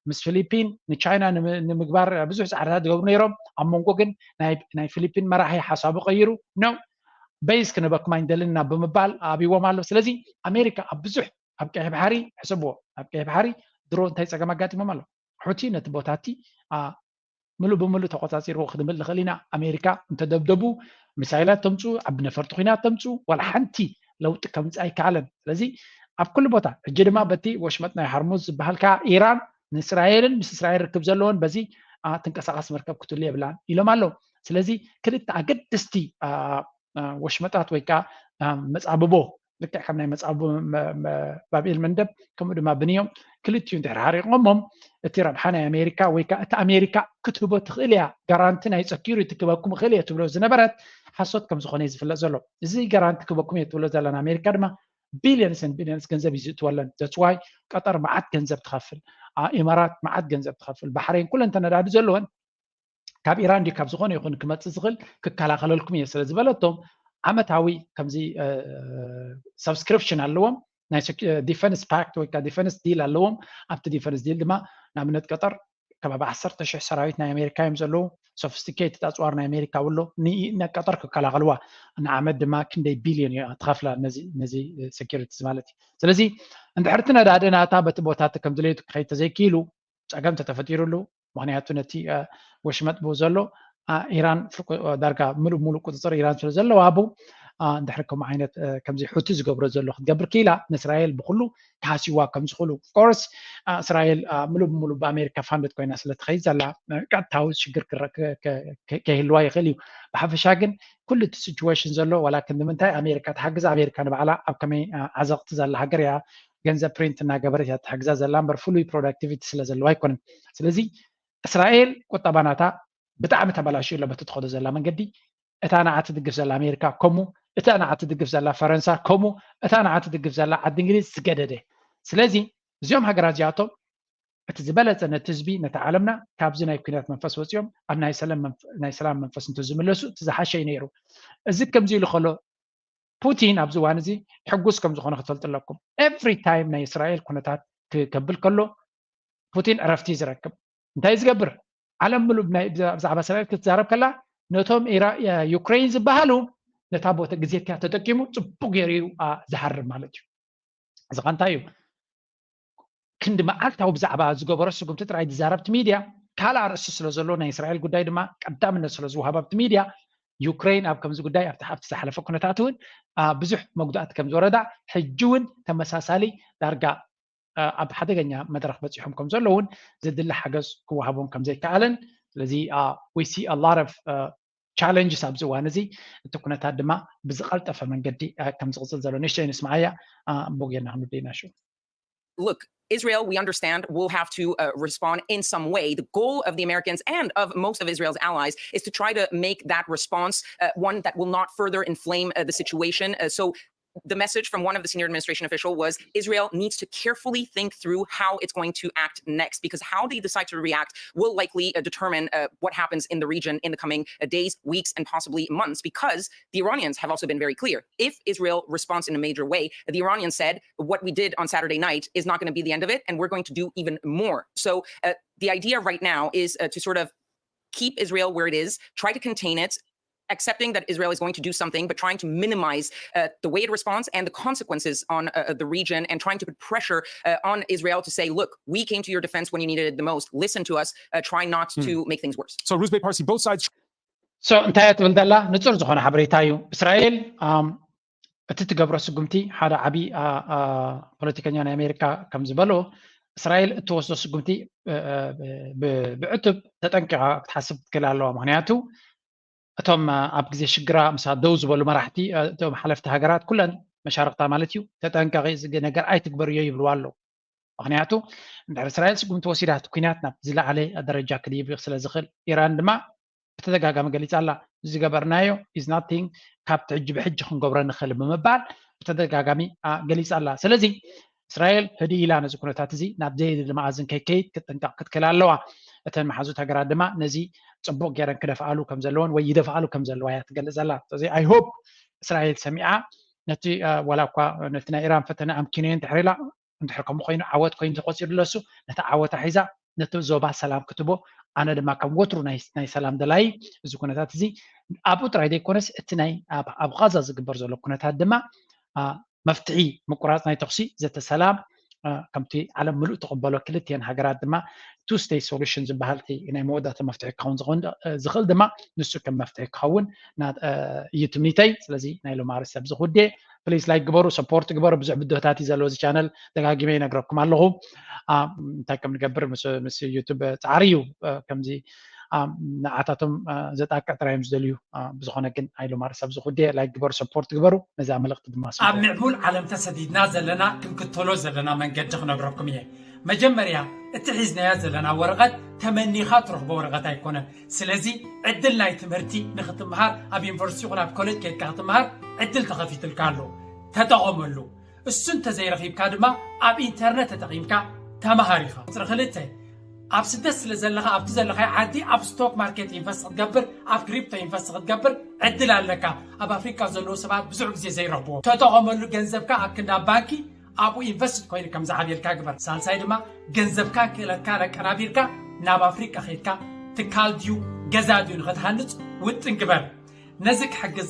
ምስ ፊሊፒን ንቻይና ንምግባር ብዙሕ ፃዕርታት ዝገብሩ ነይሮም። ኣብ መንጎ ግን ናይ ፊሊፒን መራሒ ሓሳቡ ቀይሩ ነው በይስ ክንበኩም ኣይንደልን ናብ ብምባል ኣብዎም ኣሎ። ስለዚ ኣሜሪካ ኣብ ብዙሕ ኣብ ቀይሕ ባሕሪ ሕሰብዎ ኣብ ቀይሕ ባሕሪ ድሮ እንታይ ፀገም ኣጋጢሞም ኣሎ። ሑቲ ነቲ ቦታቲ ምሉእ ብምሉእ ተቆፃፂርዎ ክንብል ንኽእል ኢና። ኣሜሪካ እንተደብደቡ ሚሳይላት ተምፅኡ ዓቢ ነፈርቲ ኩናት ተምፅኡ ዋላ ሓንቲ ለውጢ ከምፅእ ኣይከኣለን። ስለዚ ኣብ ኩሉ ቦታ ሕጂ ድማ በቲ ወሽመጥ ናይ ሃርሙዝ ዝበሃል ከዓ ኢራን ንእስራኤልን ምስ እስራኤል ርክብ ዘለዎን በዚ ትንቀሳቐስ መርከብ ክትህሉ የብላን ኢሎም ኣለዉ። ስለዚ ክልተ ኣገደስቲ ወሽመጣት ወይ ከዓ መፃብቦ ልክዕ ከም ናይ መፃብቦ ባብኤል መንደብ ከምኡ ድማ ብንዮም ክልቲኡ እንድሕር ሓሪቆሞም እቲ ረብሓ ናይ ኣሜሪካ ወይ ከዓ እቲ ኣሜሪካ ክትህቦ ትኽእል እያ ጋራንቲ ናይ ሰኪሪቲ ክበኩም ይኽእል እየ ትብሎ ዝነበረት ሓሶት ከም ዝኾነ እዩ ዝፍለጥ ዘሎ። እዚ ጋራንቲ ክበኩም እየ ትብሎ ዘለና ኣሜሪካ ድማ ቢልዮንስ ን ቢልዮንስ ገንዘብ እዩ ዝእትወለን። ዘትዋይ ቀጠር መዓት ገንዘብ ትኸፍል፣ ኢማራት መዓት ገንዘብ ትኸፍል፣ ባሕሬን ኩለን ተነዳዲ ዘለወን ካብ ኢራን ድዩ ካብ ዝኾነ ይኹን ክመፅእ ዝኽእል ክከላኸለልኩም እየ ስለ ዝበለቶም ዓመታዊ ከምዚ ሰብስክሪፕሽን ኣለዎም ናይ ዲፈንስ ፓክት ወይ ዲፈንስ ዲል ኣለዎም። ኣብቲ ዲፈንስ ዲል ድማ ንኣብነት ቀጠር ከባቢ ዓሰርተ ሽሕ ሰራዊት ናይ ኣሜሪካ እዮም ዘለዉ። ሶፊስቲኬትድ ኣፅዋር ናይ ኣሜሪካ ውሎ ንቀጠር ክከላኸልዋ ንዓመት ድማ ክንደይ ቢልዮን እያ ትኸፍላ ነዚ ሰኪሪቲስ ማለት እዩ። ስለዚ እንድሕርቲ ነዳዲ ናታ በቲ ቦታቲ ከም ድሌቱ ክኸይድ ተዘይክኢሉ ፀገም ተተፈጢሩሉ ምክንያቱ ነቲ ወሽመጥ ብኡ ዘሎ ኢራን ዳርጋ ምሉእ ሙሉእ ቁፅፅር ኢራን ስለ ዘለዋ ብኡ እንድሕሪ ከምኡ ዓይነት ከምዚ ሑቲ ዝገብሮ ዘሎ ክትገብር ክኢላ ንእስራኤል ብኩሉ ክሃስይዋ ከም ዝኽእሉ ኦፍኮርስ እስራኤል ምሉእ ብምሉእ ብኣሜሪካ ፋንድድ ኮይና ስለ ትኸይድ ዘላ ቀጥታዊ ሽግር ከይህልዋ ይኽእል እዩ። ብሓፈሻ ግን ኩሉ እቲ ሲቹዌሽን ዘሎ ዋላ ክንዲ ምንታይ ኣሜሪካ ትሓግዝ ኣሜሪካ ንባዕላ ኣብ ከመይ ዓዘቕቲ ዘላ ሃገር እያ ገንዘብ ፕሪንት እናገበረት እያ ትሕግዛ ዘላ እምበር ፍሉይ ፕሮዳክቲቪቲ ስለ ዘለዋ ኣይኮነን። ስለዚ እስራኤል ቁጠባ ናታ ብጣዕሚ ተበላሽዩ ኣሎ በቲ ትኸዶ ዘላ መንገዲ እታ ንዓ ትድግፍ ዘላ ኣሜሪካ ከምኡ እታ ንዓ ትድግፍ ዘላ ፈረንሳ ከምኡ እታ ንዓ ትድግፍ ዘላ ዓዲ እንግሊዝ ዝገደደ። ስለዚ እዚኦም ሃገራት እዚኣቶም እቲ ዝበለፀ ነቲ ህዝቢ ነቲ ዓለምና ካብዚ ናይ ኩናት መንፈስ ወፂኦም ኣብ ናይ ሰላም መንፈስ እንተዝምለሱ እቲ ዝሓሸ እዩ ነይሩ። እዚ ከምዚ ኢሉ ከሎ ፑቲን ኣብዚ እዋን እዚ ሕጉስ ከም ዝኾነ ክትፈልጡ ኣለኩም። ኤቭሪ ታይም ናይ እስራኤል ኩነታት ክከብል ከሎ ፑቲን ዕረፍቲ ዝረክብ እንታይ ዝገብር ዓለም ምሉእ ብዛዕባ እስራኤል ክትዛረብ ከላ ነቶም ዩክሬን ዝበሃሉ ነታ ቦታ ግዜትያ ተጠቂሙ ፅቡቅ ገይሩ እዩ ዝሃርም ማለት እዩ። እዚ ኸ እንታይ እዩ? ክንዲ መዓልታዊ ብዛዕባ ዝገበሮ ስጉምቲ ጥራይ ዝዛረብቲ ሚድያ ካልእ ኣርእስቲ ስለ ዘሎ ናይ እስራኤል ጉዳይ ድማ ቀዳምነት ስለ ዝወሃብ ኣብቲ ሚድያ ዩክሬን ኣብ ከምዚ ጉዳይ ኣብቲ ዝሓለፈ ኩነታት እውን ብዙሕ መጉዳእቲ ከም ዝወረዳ ሕጂ እውን ተመሳሳሊ ዳርጋ ኣብ ሓደገኛ መድረኽ በፂሖም ከም ዘለውን ዘድሊ ሓገዝ ክወሃቦም ከም ዘይከኣለን ስለዚ we see a lot of challenges ኣብዚ እዋን እዚ እቲ ኩነታት ድማ ብዝቐልጠፈ መንገዲ ከም ዝቕፅል ዘሎ ንእሽተይ ንስምዓያ። ቦጌና ክንውደይና ሽው Look, Israel, we understand, will have to uh, respond in some way. The goal of the Americans and of most of Israel's allies is to try to make that response uh, one that will not further inflame uh, the situation. Uh, so the message from one of the senior administration official was Israel needs to carefully think through how it's going to act next, because how they decide to react will likely uh, determine uh, what happens in the region in the coming uh, days, weeks, and possibly months, because the Iranians have also been very clear. If Israel responds in a major way, the Iranians said, what we did on Saturday night is not going to be the end of it, and we're going to do even more. So uh, the idea right now is uh, to sort of keep Israel where it is, try to contain it, accepting that Israel is going to do something, but trying to minimize uh, the way it responds and the consequences on uh, the region, and trying to put pressure uh, on Israel to say, look, we came to your defense when you needed it the most. Listen to us. Uh, try not mm. to make things worse. So, Ruzbe Parsi, both sides. So, እንታይ ትብል ዘላ ንጹር ዝኾነ ሓበሬታ እዩ። እስራኤል እቲ ትገብሮ ስጉምቲ ሓደ ዓብዪ ፖለቲከኛ ናይ ኣሜሪካ ከም ዝበሎ እስራኤል እትወስዶ ስጉምቲ ብዕቱብ ተጠንቂቓ ክትሓስብ ክትክእል ኣለዋ። ምክንያቱ እቶም ኣብ ግዜ ሽግራ ምሳ ደው ዝበሉ መራሕቲ እቶም ሓለፍቲ ሃገራት ኩለን መሻርክታ ማለት እዩ ተጠንቀቂ እዚ ነገር ኣይትግበርዮ ይብልዋ ኣለዉ። ምክንያቱ እንድሕር እስራኤል ስጉምቲ ወሲዳ እቲ ኩናት ናብ ዝለዓለ ደረጃ ክድይብ ስለ ዝኽእል ኢራን ድማ ብተደጋጋሚ ገሊፃ ኣላ። እዚ ገበርናዮ is nothing ካብቲ ሕጂ ብሕጂ ክንገብሮ ንኽእል ብምባል ብተደጋጋሚ ገሊፃ ኣላ። ስለዚ እስራኤል ህድእ ኢላ ነዚ ኩነታት እዚ ናብ ዘየድሊ መኣዝን ከይከይድ ክትጥንቀቕ ክትክእል ኣለዋ። እተን መሓዙት ሃገራት ድማ ነዚ ፅቡቕ ገይረን ክደፍኣሉ ከም ዘለወን ወይ ይደፍኣሉ ከም ዘለዋ እያ ትገልፅ ዘላ። ስለዚ I hope እስራኤል ሰሚዓ ነቲ ዋላ እኳ ነቲ ናይ ኢራን ፈተነ ኣምኪነዮ እንድሕር ኢላ እንድሕር ከምኡ ኮይኑ ዓወት ኮይኑ ተቆፂሩ ኣለሱ ነቲ ዓወታ ሒዛ ነቲ ዞባ ሰላም ክትቦ ኣነ ድማ ከም ወትሩ ናይ ሰላም ደላይ እዚ ኩነታት እዚ ኣብኡ ጥራይ ዘይኮነስ እቲ ናይ ኣብ ቃዛ ዝግበር ዘሎ ኩነታት ድማ መፍትሒ ምቁራፅ ናይ ተኩሲ ዘተ ሰላም ከምቲ ዓለም ምሉእ ትቕበሎ ክልቲኤን ሃገራት ድማ two state solution ዝበሃል ናይ መወዳእታ መፍትሒ ክኸውን ዝኽእል ድማ ንሱ ከም መፍትሒ ክኸውን እዩ ትምኒተይ። ስለዚ ናይ ሎማሪ ሰብ ዝኹዴ please like ግበሩ፣ support ግበሩ። ብዙሕ ብድሆታት እዩ ዘለዎ እዚ ቻነል፣ ደጋጊመ ይነግረኩም ኣለኹ። እንታይ ከም ንገብር ምስ YouTube ፃዕሪ እዩ። ከምዚ ንዓታቶም ዘጣቅዕ ጥራይ እዮም ዝደልዩ። ብዝኾነ ግን ኣይሎ ማርስ ኣብዚ ኩዴ like ግበሩ፣ support ግበሩ። ነዛ መልእኽቲ ድማ ኣብ ምዕቡል ዓለም ተሰዲድና ዘለና ክንክተሎ ዘለና መንገዲ ክነግረኩም እየ። መጀመርያ እቲ ሒዝናያ ዘለና ወረቐት ተመኒኻ ትረኽቦ ወረቐት ኣይኮነን። ስለዚ ዕድል ናይ ትምህርቲ ንክትምሃር ኣብ ዩኒቨርሲቲ ይኹን ኣብ ኮሌጅ ከይድካ ክትምሃር ዕድል ተኸፊትልካ ኣሎ። ተጠቐመሉ። እሱ እንተዘይረኺብካ ድማ ኣብ ኢንተርነት ተጠቒምካ ተምሃር ኢኻ። ቁፅሪ ክልተ ኣብ ስደት ስለ ዘለኻ ኣብቲ ዘለኻዮ ዓዲ ኣብ ስቶክ ማርኬት ኢንቨስት ክትገብር ኣብ ክሪፕቶ ኢንቨስት ክትገብር ዕድል ኣለካ። ኣብ ኣፍሪካ ዘለዉ ሰባት ብዙሕ ግዜ ዘይረኽብዎ። ተጠቐመሉ። ገንዘብካ ኣብ ክንዳ ባንኪ ኣብኡ ኢንቨስት ኮይኑ ከም ዝዓብየልካ ግበር። ሳልሳይ ድማ ገንዘብካ ክእለትካ ለቀናቢርካ ናብ ኣፍሪቃ ከይድካ ትካል ድዩ ገዛ ድዩ ንክትሃንፅ ውጥን ግበር። ነዚ ክሕግዝ